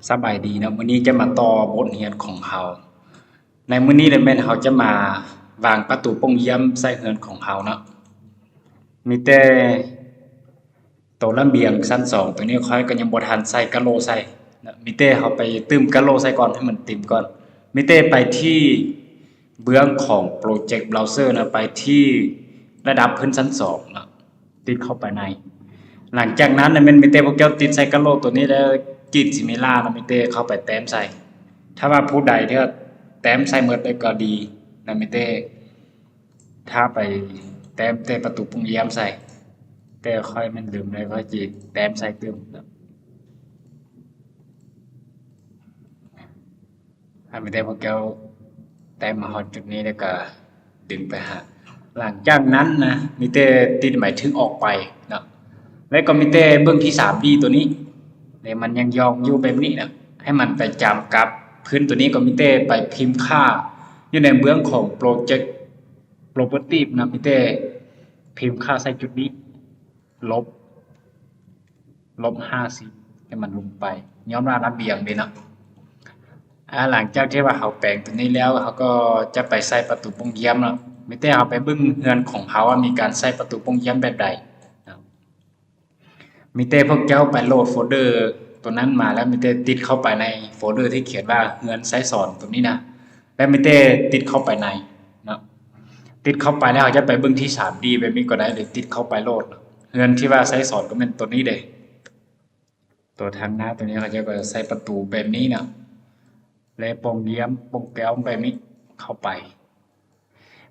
ສະບາຍດີເນາະ, ມື້ນີ້ຈະມາຕໍ່ບົດຮຽນຂອງເຮົາ. ໃນມື້ນີ້ແມ່ນເຮົາຈະມາວາງປະຕູປ່ອງຢ້ຽມໃສ່ເຮືອນຂອງເຮົາເນາະ. ມີແຕ່ໂຕລະບຽງຊັ້ນສອງໂຕນີ້ຂ້ອຍກໍຍັງບໍ່ທັນໃສ່ກະໂຫຼໃສ່ເນາະ, ມີແຕ່ເຮົາໄປຕື່ມກະໂຫຼໃສ່ກ່ອນ ໃຫ້ມັນເຕັມກ່ອນ. ມີແຕ່ໄປທີ່ເບື້ອງຂອງໂປຣເຈັກບຣາວເຊີນະ, ໄປທີ່ລະດັບພື້ນຊັ້ນສອງເນາະ. ຕິດເຂົ້າໄປໃນ. ຫຼັງຈາກນັ້ນນະ ແມ່ນມີແຕ່ພວກເຈົ້າຕິດໃສ່ກະໂຫຼໂຕນີ້ ແລ້ວກຣີດຊິມີລານະ ມີແຕ່ເຂົ້າໄປແຕ້ມໃສ່. ຖ້າວ່າຜູ້ໃດທີ່ວ່າແຕ້ມໃສ່ໝົດແລ້ວກໍດີນະ, ມີແຕ່ຖ້າໄປແຕ້ມແຕ່ປະຕູປ່ອງຢ້ຽມໃສ່. ແຕ່ຂ້ອຍແມ່ນລືມໄດ້, ຂ້ອຍຊິແຕ້ມໃສ່ຕື່ມ. ອາ ມີແຕ່ພວກເຈົ້າແຕ້ມມາຮອດຈຸດນີ້ແລ້ວກໍດຶງໄປຫາ. ຫຼັງຈາກນັ້ນນະ ມີແຕ່ຕິດໝາຍເຖິງອອກໄປເນາະ, ແລ້ວກໍມີແຕ່ເບິ່ງທີ່ສາມດີໂຕນີ້ ແລ້ວມັນຍັງຍອງຢູ່ແບບນີ້ນະ, ໃຫ້ມັນໄປຈຳກັບພື້ນໂຕນີ້ ກໍມີແຕ່ໄປພິມຄ່າຢູ່ໃນເບື້ອງຂອງໂປຣເຈັກ ໂປຣເປີຕີນະ, ມີແຕ່ພິມຄ່າໃສ່ຈຸດນີ້ ລົບ ລົບຫ້າສິບ ໃຫ້ມັນລົງໄປ ຍ້ອນວ່າລະບຽງເດ້ເນາະ. ອາ ຫຼັງຈາກທີ່ວ່າເຮົາແປງຕົວນີ້ແລ້ວ ເຮົາກໍຈະໄປໃສ່ປະຕູປ່ອງຢ້ຽມເນາະ. ມີແຕ່ເຮົາໄປເບິ່ງເຮືອນຂອງເຮົາວ່າມີການໃສ່ປະຕູປ່ອງຢ້ຽມແບບໃດເນາະ. ມີແຕ່ພວກເຈົ້າໄປໂຫຼດໂຟນເດີຕົວນັ້ນມາ ແລ້ວມີແຕ່ຕິດເຂົ້າໄປໃນໂຟນເດີທີ່ຂຽນວ່າເຮືອນໄຊສອນຕົວນີ້ນະ. ແລ້ວມີແຕ່ຕິດເຂົ້າໄປໃນເນາະ, ຕິດເຂົ້າໄປແລ້ວເຮົາຈະໄປເບິ່ງທີ່ສາມດີແບບນີ້ກໍໄດ້ ຫຼືຕິດເຂົ້າໄປໂລດເນາະ. ເຮືອນທີ່ວ່າໄຊສອນກໍແມ່ນຕົວນີ້ເດ້, ຕົວທາງໜ້າຕົວນີ້ເຂົາເຈົ້າກໍໃສ່ປະຕູແບບນີ້ເນາະ ແລະປ່ອງຢ້ຽມປ່ອງແກ້ວແບບນີ້ເຂົ້າໄປ.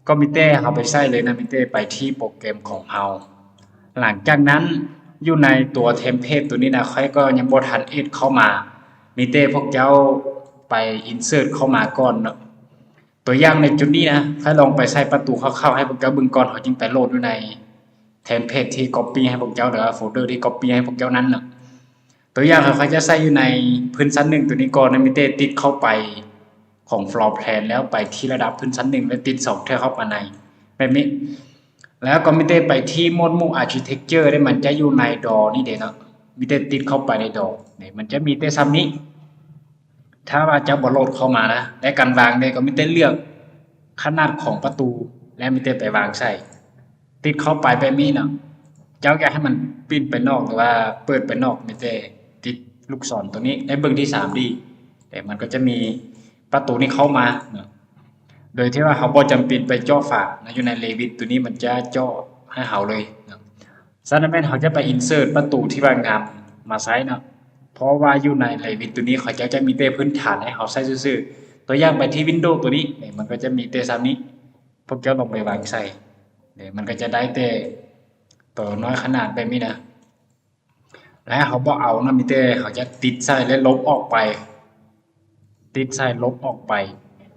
ກໍມີແຕ່ເຮົາໄປໃສ່ເລີຍນະ, ມີແຕ່ໄປທີ່ໂປຣແກຣມຂອງເຮົາ. ຫຼັງຈາກນັ້ນຢູ່ໃນຕົວເທັມເພດຕົວນີ້ນະ ຂ້ອຍກໍຍັງບໍ່ທັນເອດເຂົ້າມາ, ມີແຕ່ພວກເຈົ້າໄປອິນເສີດເຂົ້າມາກ່ອນເນາະ. ຕົວຢ່າງໃນຈຸດນີ້ນະ ຂ້ອຍລອງໄປໃສ່ປະຕູຄ່າວໆໃຫ້ພວກເຈົ້າເບິ່ງກ່ອນ, ເຮົາຈຶ່ງໄປໂຫຼດຢູ່ໃນເທັມເພດທີ່ກັອບປີ້ໃຫ້ພວກເຈົ້າ ຫຼືວ່າໂຟນເດີທີ່ກັອບປີ້ໃຫ້ພວກເຈົ້ານັ້ນເນາະ. ຕົວຢ່າງ ຂ້ອຍຈະໃສ່ຢູ່ໃນພື້ນຊັ້ນໜຶ່ງຕົວນີ້ກ່ອນນະ, ມີແຕ່ຕິດເຂົ້າໄປຂອງຟລໍແພລນ ແລ້ວໄປທີ່ລະດັບພື້ນຊັ້ນໜຶ່ງ ແລ້ວຕິດສອງເທື່ອເຂົ້າໄປໃນແບບນີ້. ແລ້ວກໍມີແຕ່ໄປທີ່ໝວດໝູ່ອາຄິເທັກເຈີເດ້, ມັນຈະຢູ່ໃນດໍນີ້ເດ້ເນາະ, ມີແຕ່ຕິດເຂົ້າໄປໃນດໍນີ້, ມັນຈະມີແຕ່ຊ່ຳນີ້. ຖ້າວ່າເຈົ້າບໍ່ໂຫຼດເຂົ້າມານະ ແລະການວາງເດ້ ກໍມີແຕ່ເລືອກຂະໜາດຂອງປະຕູ ແລະມີແຕ່ໄປວາງໃສ່. ຕິດເຂົ້າໄປແບບນີ້ເນາະ, ເຈົ້າຢາກໃຫ້ມັນປິ່ນໄປນອກ ຫຼືວ່າເປີດໄປນອກ ມີແຕ່ຕິດລູກສອນຕົວນີ້ ແລະເບິ່ງທີ່ສາມດີ ແລະມັນກໍຈະມີປະຕູນີ້ເຂົ້າມາເນາະ, ໂດຍທີ່ວ່າເຮົາບໍ່ຈຳເປັນໄປເຈາະຝານະ, ຢູ່ໃນເຣວິດຕົວນີ້ມັນຈະເຈາະໃຫ້ເຮົາເລີຍເນາະ. ສະນັ້ນແມ່ນເຮົາຈະໄປອິນເສີດປະຕູທີ່ວ່າງາມມາໃຊ້ເນາະ, ເພາະວ່າຢູ່ໃນເຣວິດຕົວນີ້ເຂົາເຈົ້າຈະມີແຕ່ພື້ນຖານໃຫ້ເຮົາໃຊ້ຊື່ໆ. ຕົວຢ່າງໄປທີ່ວິນໂດຕົວນີ້, ນີ້ມັນກໍຈະມີແຕ່ຊ່ຳນີ້, ພວກເຈົ້າລອງໄປວາງໃສ່, ນີ້ມັນກໍຈະໄດ້ແຕ່ຕົວນ້ອຍຂະໜາດແບບນີ້ນະ. ແລະເຮົາບໍ່ເອົານະ, ມີແຕ່ເຮົາຈະຕິດໃສ່ ແລະລົບອອກໄປ. ຕິດໃສ່ລົບອອກໄປ.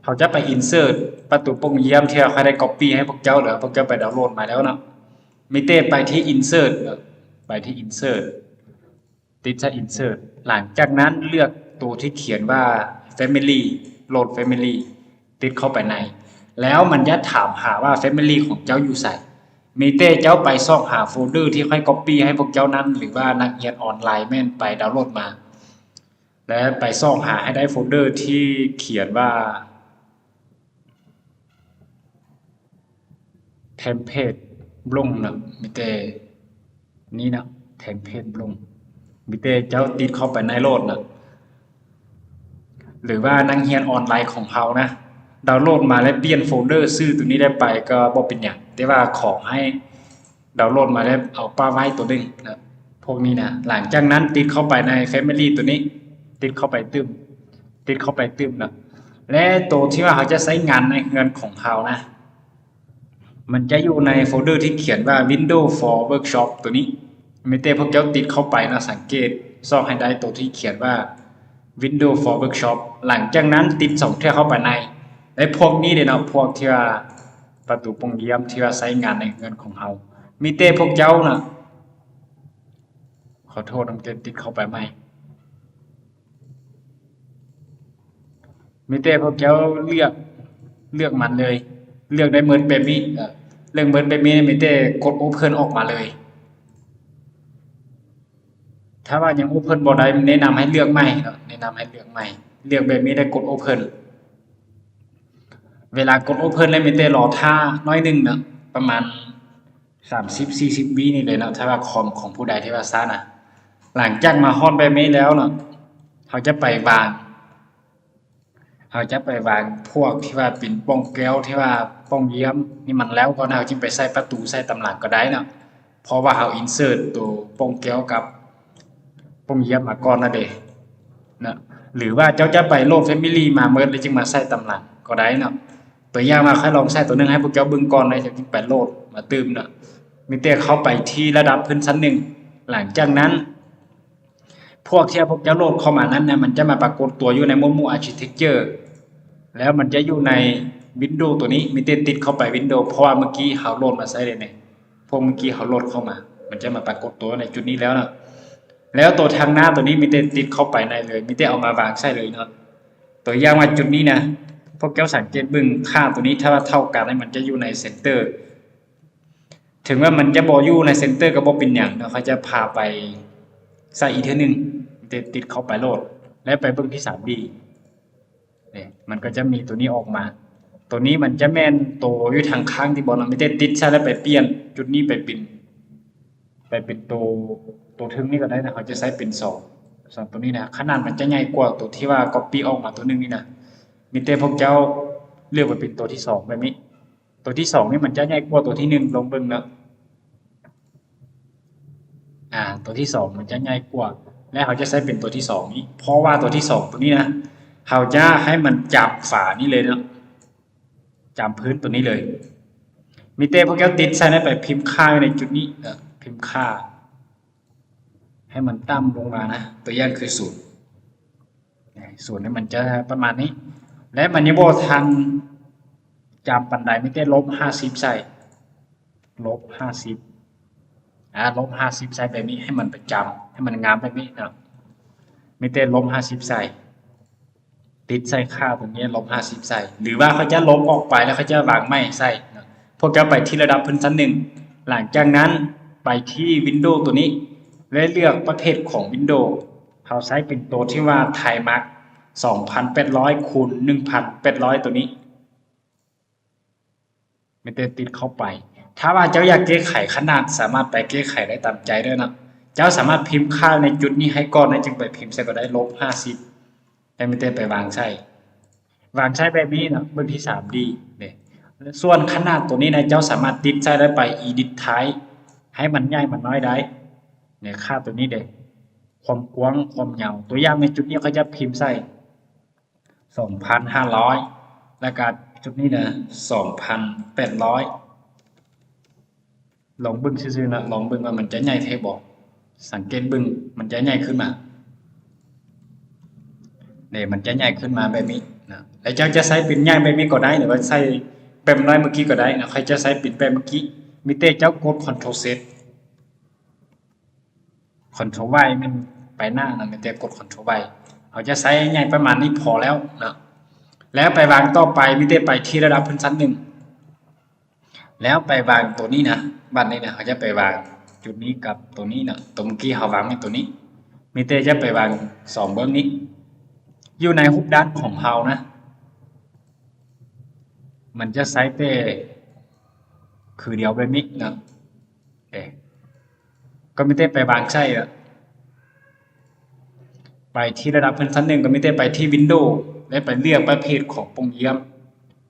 ເຮົາຈະໄປອິນເສີດປະຕູປ່ອງຢ້ຽມທີ່ວ່າຂ້ອຍໄດ້ກັອບປີ້ໃຫ້ພວກເຈົ້າ ຫຼືພວກເຈົ້າໄປດາວໂຫຼດມາແລ້ວເນາະ. ມີແຕ່ໄປທີ່ອິນເສີດເນາະ, ໄປທີ່ອິນເສີດ ຕິດໃສ່ອິນເສີດ. ຫຼັງຈາກນັ້ນເລືອກໂຕທີ່ຂຽນວ່າແຟມິລີ, ໂຫຼດແຟມິລີ ຕິດເຂົ້າໄປໃນ. ແລ້ວມັນຈະຖາມຫາວ່າແຟມິລີຂອງເຈົ້າຢູ່ໃສ. ມີແຕ່ເຈົ້າໄປຊອກຫາໂຟນເດີທີ່ຂ້ອຍກັອບປີ້ໃຫ້ພວກເຈົ້ານັ້ນ ຫຼືວ່ານັກຮຽນອອນລາຍແມ່ນໄປດາວໂຫຼດມາ. ແລະໄປຊອກຫາໃຫ້ໄດ້ໂຟນເດີທີ່ຂຽນວ່າເທັມເພດບລູມເນາະ, ມີແຕ່ນີ້ເນາະ, ເທັມເພດບລູມ. ມີແຕ່ເຈົ້າຕິດເຂົ້າໄປໃນໂຫຼດເນາະ, ຫຼືວ່ານັກຮຽນອອນລາຍຂອງເຮົານະ ດາວໂຫຼດມາແລ້ວປ່ຽນໂຟນເດີຊື່ຕົວນີ້ໄດ້ໄປກໍບໍ່ເປັນຫຍັງ, ແຕ່ວ່າຂໍໃຫ້ ດາວໂຫຼດມາແລ້ວເອົາປະໄວ້ໂຕໜຶ່ງນະ ພວກນີ້ນະ. ຫຼັງຈາກນັ້ນຕິດເຂົ້າໄປໃນແຟມິລີໂຕນີ້, ຕິດເຂົ້າໄປຕື່ມ, ຕິດເຂົ້າໄປຕື່ມນະ. ແລະໂຕທີ່ວ່າເຮົາຈະໃຊ້ງານໃນເຮືອນຂອງເຮົານະ ມັນຈະຢູ່ໃນໂຟນເດີທີ່ຂຽນວ່າ Windows for Workshop ໂຕນີ້. ມີແຕ່ພວກເຈົ້າຕິດເຂົ້າໄປນະ, ສັງເກດຊອກໃຫ້ໄດ້ໂຕທີ່ຂຽນວ່າ Windows for Workshop. ຫຼັງຈາກນັ້ນຕິດສອງເທື່ອເຂົ້າໄປໃນ ແລະພວກນີ້ເດ້ເນາະ, ພວກທີ່ວ່າປະຕູປ່ອງຢ້ຽມທີ່ວ່າໃຊ້ງານໃນເຮືອນຂອງເຮົາ. ມີແຕ່ພວກເຈົ້ານະ, ຂໍໂທດນຳ, ເກັບຕິດເຂົ້າໄປໃໝ່. ມີແຕ່ພວກເຈົ້າເລືອກ, ເລືອກມັນເລີຍ, ເລືອກໄດ້ໝົດແບບນີ້, ເລືອກໝົດແບບນີ້ ມີແຕ່ກົດ Open ອອກມາເລີຍ. ຖ້າວ່າຍັງ Open ບໍ່ໄດ້ ແນະນຳໃຫ້ເລືອກໃໝ່ເນາະ, ແນະ ນຳໃຫ້ເລືອກໃໝ່ ເລືອກແບບນີ້ ແລ້ວກົດ Open. ເວລາກົດ Open ແລ້ວ ມີແຕ່ລໍຖ້າໜ້ອຍໜຶ່ງເນາະ ປະມານສາມສິບ ສີ່ສິບວິນີ້ແຫຼະເນາະ ຖ້າວ່າຄອມຂອງຜູ້ໃດທີ່ວ່າຊ້ານະ. ຫຼັງຈາກມາຮອດແບບນີ້ແລ້ວເນາະ ເຮົາຈະໄປວາງ ເຮົາຈະໄປວາງພວກທີ່ວ່າເປັນປ່ອງແກ້ວ ທີ່ວ່າປ່ອງຢ້ຽມນີ້ມັນແລ້ວກ່ອນ ເຮົາຈຶ່ງໄປໃສ່ປະຕູໃສ່ຕາມຫຼັງກໍໄດ້ເນາະ ເພາະວ່າເຮົາ insert ໂຕປ່ອງແກ້ວກັບປ່ອງຢ້ຽມມາກ່ອນນະເດເນາະ. ຫຼືວ່າເຈົ້າຈະໄປໂຫຼດ Family ມາໝົດ ແລ້ວຈຶ່ງມາໃສ່ຕາມຫຼັງກໍໄດ້ເນາະ. ຕົວຢ່າງວ່າ ຂ້ອຍລອງໃສ່ຕົວໜຶ່ງໃຫ້ພວກເຈົ້າເບິ່ງກ່ອນ ແລ້ວເຈົ້າຈຶ່ງໄປໂຫຼດມາຕື່ມເນາະ. ມີແຕ່ເຂົ້າໄປທີ່ລະດັບພື້ນຊັ້ນໜຶ່ງ ຫຼັງຈາກນັ້ນ ພວກທີ່ພວກເຈົ້າໂຫຼດເຂົ້າມານັ້ນນະ ມັນຈະມາປາກົດຕົວຢູ່ໃນໝວດໝູ່ Architecture ແລ້ວມັນຈະຢູ່ໃນ Windows ຕົວນີ້ ມີແຕ່ຕິດເຂົ້າໄປ Windows ເພາະວ່າເມື່ອກີ້ເຮົາໂຫຼດມາໃຊ້ເດ້ນີ້ ພວກເມື່ອກີ້ເຮົາໂຫຼດເຂົ້າມາ ມັນຈະມາປາກົດຕົວໃນຈຸດນີ້ແລ້ວເນາະ. ແລ້ວຕົວທາງໜ້າຕົວນີ້ ມີແຕ່ຕິດເຂົ້າໄປໃນເລີຍ ມີແຕ່ເອົາມາວາງໃສ່ເລີຍເນາະ. ຕົວຢ່າງວ່າຈຸດນີ້ນະ ພວກເຈົ້າສັງເກດເບິ່ງຄ່າຕົວນີ້ ຖ້າວ່າເທົ່າກັນ ມັນຈະຢູ່ໃນ Center ເຖິງວ່າມັນຈະບໍ່ຢູ່ໃນ Center ກໍບໍ່ເປັນຫຍັງເນາະ ຂ້ອຍຈະພາໄປໃສ່ອີກເທື່ອໜຶ່ງ ແຕ່ຕິດເຂົ້າໄປໂລດ ແລ້ວໄປເບິ່ງທີ່ 3D ນີ້ ມັນກໍຈະມີຕົວນີ້ອອກມາ. ຕົວນີ້ມັນຈະແມ່ນໂຕຢູ່ທາງຂ້າງທີ່ບໍ່ເນາະ ມີແຕ່ຕິດໃສ່ແລ້ວໄປປ່ຽນຈຸດນີ້ໄປເປັນ ໄປເປັນໂຕ ໂຕເທິງນີ້ກໍໄດ້ນະ ເຮົາຈະໃຊ້ເປັນສອງ ສອງຕົວນີ້ນະ ຂະໜາດມັນຈະໃຫຍ່ກວ່າໂຕທີ່ວ່າ copy ອອກມາຕົວໜຶ່ງນີ້ນະ. ມີແຕ່ພວກເຈົ້າເລືອກໄປເປັນໂຕທີສອງແບບນີ້ ໂຕທີສອງນີ້ມັນຈະໃຫຍ່ກວ່າໂຕທີໜຶ່ງ ລອງເບິ່ງເນາະ. ອາ ໂຕທີສອງມັນຈະໃຫຍ່ກວ່າ ແລະ ເຮົາຈະໃຊ້ເປັນໂຕທີສອງນີ້ ເພາະວ່າໂຕທີສອງໂຕນີ້ນະ ເຮົາຈະໃຫ້ມັນຈຳຝານີ້ເລີຍເນາະ ຈຳພື້ນໂຕນີ້ເລີຍ. ມີແຕ່ພວກເຈົ້າຕິດໃສ່ແລ້ວໄປພິມຄ່າຢູ່ໃນຈຸດນີ້ເນາະ ພິມຄ່າ ໃຫ້ມັນຕ່ຳລົງມານະ ຕົວຢ່າງຄືສູນ ສູນນີ້ມັນຈະປະມານນີ້ ແລະ ມັນຍັງບໍ່ທັນຈຳປານໃດ ມີແຕ່ລົບຫ້າສິບໃສ່ ລົບຫ້າສິບ ອາ ລົບຫ້າສິບໃສ່ແບບນີ້ ໃຫ້ມັນໄປຈຳ ໃຫ້ມັນງາມແບບນີ້ເນາະ ມີແຕ່ລົບຫ້າສິບໃສ່ ຕິດໃສ່ຄ່າຕົງນີ້ ລົບຫ້າສິບໃສ່ ຫຼືວ່າເຂົາຈະລົບອອກໄປ ແລ້ວເຂົາຈະວາງໃໝ່ໃສ່ເນາະ. ພວກເຈົ້າໄປທີ່ລະດັບພື້ນຊັ້ນໜຶ່ງ ຫຼັງຈາກນັ້ນໄປທີ່ Windows ຕົວນີ້ ແລະ ເລືອກປະເພດຂອງ Windows ເຮົາໃຊ້ເປັນໂຕທີ່ວ່າ Timex ສອງພັນແປດຮ້ອຍ ຄູນ ໜຶ່ງພັນແປດຮ້ອຍ ຕົວນີ້ ມີແຕ່ຕິດເຂົ້າໄປ. ຖ້າວ່າເຈົ້າຢາກແກ້ໄຂຂະໜາດ ສາມາດໄປແກ້ໄຂໄດ້ຕາມໃຈເດີເນາະ. ເຈົ້າສາມາດພິມຄ່າໃນຈຸດນີ້ໃຫ້ກ່ອນ ແລ້ວຈຶ່ງໄປພິມໃສ່ກໍໄດ້ ລົບຫ້າສິບ ແລ້ວມີແຕ່ໄປວາງໃສ່ ວາງໃສ່ແບບນີ້ເນາະ ເບິ່ງທີ່ 3D ເດ້. ສ່ວນຂະໜາດຕົວນີ້ນະ ເຈົ້າສາມາດຕິດໃສ່ ແລ້ວໄປ Edit Type ໃຫ້ມັນໃຫຍ່ມັນນ້ອຍໄດ້ ນີ້ ຄ່າຕົວນີ້ເດ້ ຄວາມກວ້າງ ຄວາມຍາວ ຕົວຢ່າງໃນຈຸດນີ້ ຂ້ອຍຈະພິມໃສ່ ສອງພັນຫ້າຮ້ອຍ ແລ້ວກະຈຸດນີ້ນະ ສອງພັນແປດຮ້ອຍ ລອງເບິ່ງຊື່ໆນະ ລອງເບິ່ງວ່າມັນຈະໃຫຍ່ແທ້ບໍ່ ສັງເກດເບິ່ງ ມັນຈະໃຫຍ່ຂຶ້ນມາ ນີ້ ມັນຈະໃຫຍ່ຂຶ້ນມາແບບນີ້ນະ. ແລ້ວເຈົ້າຈະໃຊ້ເປັນໃຫຍ່ແບບນີ້ກໍໄດ້ ຫຼືວ່າໃຊ້ແບບນ້ອຍເມື່ອກີ້ກໍໄດ້ນະ. ຂ້ອຍຈະໃຊ້ເປັນແບບເມື່ອກີ້ ມີແຕ່ເຈົ້າກົດ Ctrl Z Ctrl Y ແມ່ນໄປໜ້ານະ ມີແຕ່ກົດ Ctrl Y ເຮົາຈະໃຊ້ໃຫຍ່ປະມານນີ້ພໍແລ້ວເນາະ. ແລ້ວໄປວາງຕໍ່ໄປ ມີແຕ່ໄປທີ່ລະດັບພື້ນຊັ້ນໜຶ່ງ ແລ້ວໄປວາງຕົວນີ້ນະ ບັດນີ້ນະ ເຮົາຈະໄປວາງຈຸດນີ້ກັບຕົວນີ້ເນາະ ຕົວເມື່ອກີ້ເຮົາວາງໄວ້ຕົວນີ້ ມີແຕ່ຈະໄປວາງສອງເບື້ອງນີ້ ຢູ່ໃນຮູບດ້ານຂອງເຮົານະ ມັນຈະໃຊ້ແຕ່ຄືດຽວແບບນີ້ເນາະ. ເອີ ກໍມີແຕ່ໄປວາງໃສ່ ໄປທີ່ລະດັບພື້ນຊັ້ນໜຶ່ງ ກໍມີແຕ່ໄປທີ່ Windows ແລະ ໄປເລືອກປະເພດຂອງປ່ອງຢ້ຽມ.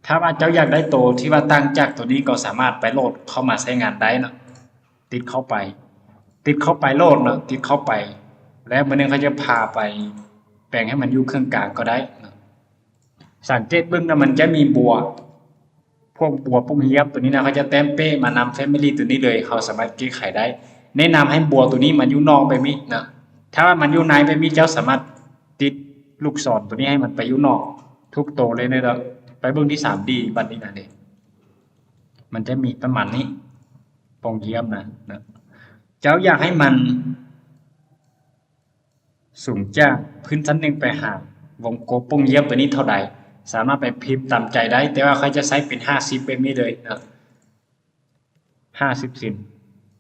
ຖ້າວ່າເຈົ້າຢາກໄດ້ໂຕທີ່ວ່າຕ່າງຈາກໂຕນີ້ ກໍສາມາດໄປໂຫຼດເຂົ້າມາໃຊ້ງານໄດ້ເນາະ. ຕິດເຂົ້າໄປ ຕິດເຂົ້າໄປໂຫຼດເນາະ ຕິດເຂົ້າໄປ ແລ້ວມື້ໜຶ່ງຂ້ອຍຈະພາໄປແປງໃຫ້ມັນຢູ່ເຄິ່ງກາງກໍໄດ້ເນາະ. ສັງເກດເບິ່ງນະ ມັນຈະມີບົວ ພວກບົວປຸ່ມຮຽບຕົວນີ້ນະ ເຂົາຈະແຕ້ມເປ້ມານຳ Family ຕົວນີ້ເລີຍ ເຮົາສາມາດແກ້ໄຂໄດ້. ແນະນຳໃຫ້ບົວຕົວນີ້ມັນຢູ່ນອກແບບນີ້ນະ. ຖ້າວ່າມັນຢູ່ໃນແບບນີ້ ເຈົ້າສາມາດຕິດລູກສອນຕົວນີ້ໃຫ້ມັນໄປຢູ່ນອກທຸກໂຕເລີຍເນາະ. ໄປເບິ່ງທີ່ 3D ບັດນີ້ນະເດ ມັນຈະມີປະມານນີ້ ປ່ອງຢ້ຽມນະ ນະ. ເຈົ້າຢາກໃຫ້ມັນ ສູງຈາກພື້ນຊັ້ນໜຶ່ງໄປຫາວົງກົບປ່ອງຢ້ຽມຕົວນີ້ເທົ່າໃດ ສາມາດໄປພິມຕາມໃຈໄດ້ ແຕ່ວ່າຂ້ອຍຈະໃຊ້ເປັນຫ້າສິບແບບນີ້ເລີຍເນາະ ຫ້າສິບເຊັນ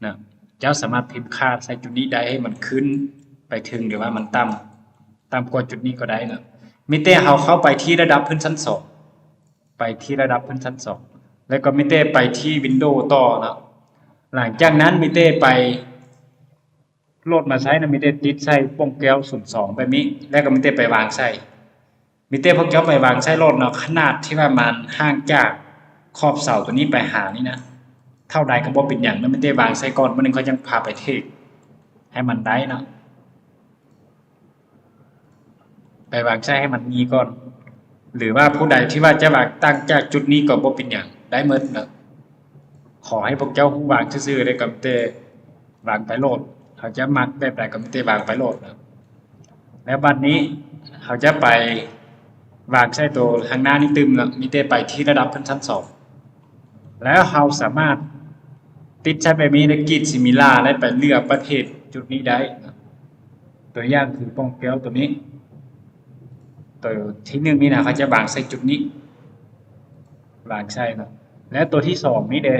ເນາະ. ເຈົ້າສາມາດພິມຄ່າໃສ່ຈຸດນີ້ໄດ້ ໃຫ້ມັນຂຶ້ນໄປເທິງ ຫຼືວ່າມັນຕ່ຳ ຕ່ຳກວ່າຈຸດນີ້ກໍໄດ້ເນາະ. ມີແຕ່ເຮົາເຂົ້າໄປທີ່ລະດັບພື້ນຊັ້ນສອງ ໄປທີ່ລະດັບພື້ນຊັ້ນສອງ ແລ້ວກໍມີແຕ່ໄປທີ່ວິນໂດຕໍ່ເນາະ. ຫຼັງຈາກນັ້ນມີແຕ່ໄປໂຫຼດມາໃຊ້ນະ, ມີແຕ່ຕິດໃສ່ປ່ອງແກ້ວສູນສອງແບບນີ້ ແລ້ວກໍມີແຕ່ໄປວາງໃສ່. ມີແຕ່ພວກເຈົ້າໄປວາງໃສ່ໂລດເນາະ, ຂະໜາດທີ່ວ່າມັນຫ່າງຈາກຂອບເສົາຕົວນີ້ໄປຫານີ້ນະ ເທົ່າໃດກໍບໍ່ເປັນຫຍັງເນາະ, ມີແຕ່ວາງໃສ່ກ່ອນ, ມື້ໜຶ່ງຂ້ອຍຈັ່ງພາໄປເທກໃຫ້ມັນໄດ້ເນາະ. ໄປວາງໃສ່ໃຫ້ມັນມີກ່ອນ ຫຼືວ່າຜູ້ໃດທີ່ວ່າຈະວາງຕ່າງຈາກຈຸດນີ້ກໍບໍ່ເປັນຫຍັງ, ໄດ້ໝົດເນາະ. ຂໍໃຫ້ພວກເຈົ້າຮູ້ວາງຊື່ໆ ແລ້ວກໍມີແຕ່ວາງໄປໂລດ, ເຮົາຈະມັກແບບໃດກໍມີແຕ່ວາງໄປໂລດເນາະ. ແລ້ວບັດນີ້ເຮົາຈະໄປວາງໃສ່ໂຕທາງໜ້ານີ້ຕື່ມເນາະ, ມີແຕ່ໄປທີ່ລະດັບຂຶ້ນຊັ້ນສອງ ແລ້ວເຮົາສາມາດຕິດໃສ່ແບບນີ້ ແລະ ກຣີດຊິມິລາ ແລະ ໄປເລືອກປະເພດຈຸດນີ້ໄດ້ເນາະ. ຕົວຢ່າງຄືປ່ອງແກ້ວໂຕນີ້, ໂຕທີໜຶ່ງນີ້ນະ ເຂົາຈະວາງໃສ່ຈຸດນີ້ ວາງໃສ່ເນາະ. ແລ້ວໂຕທີສອງນີ້ເດ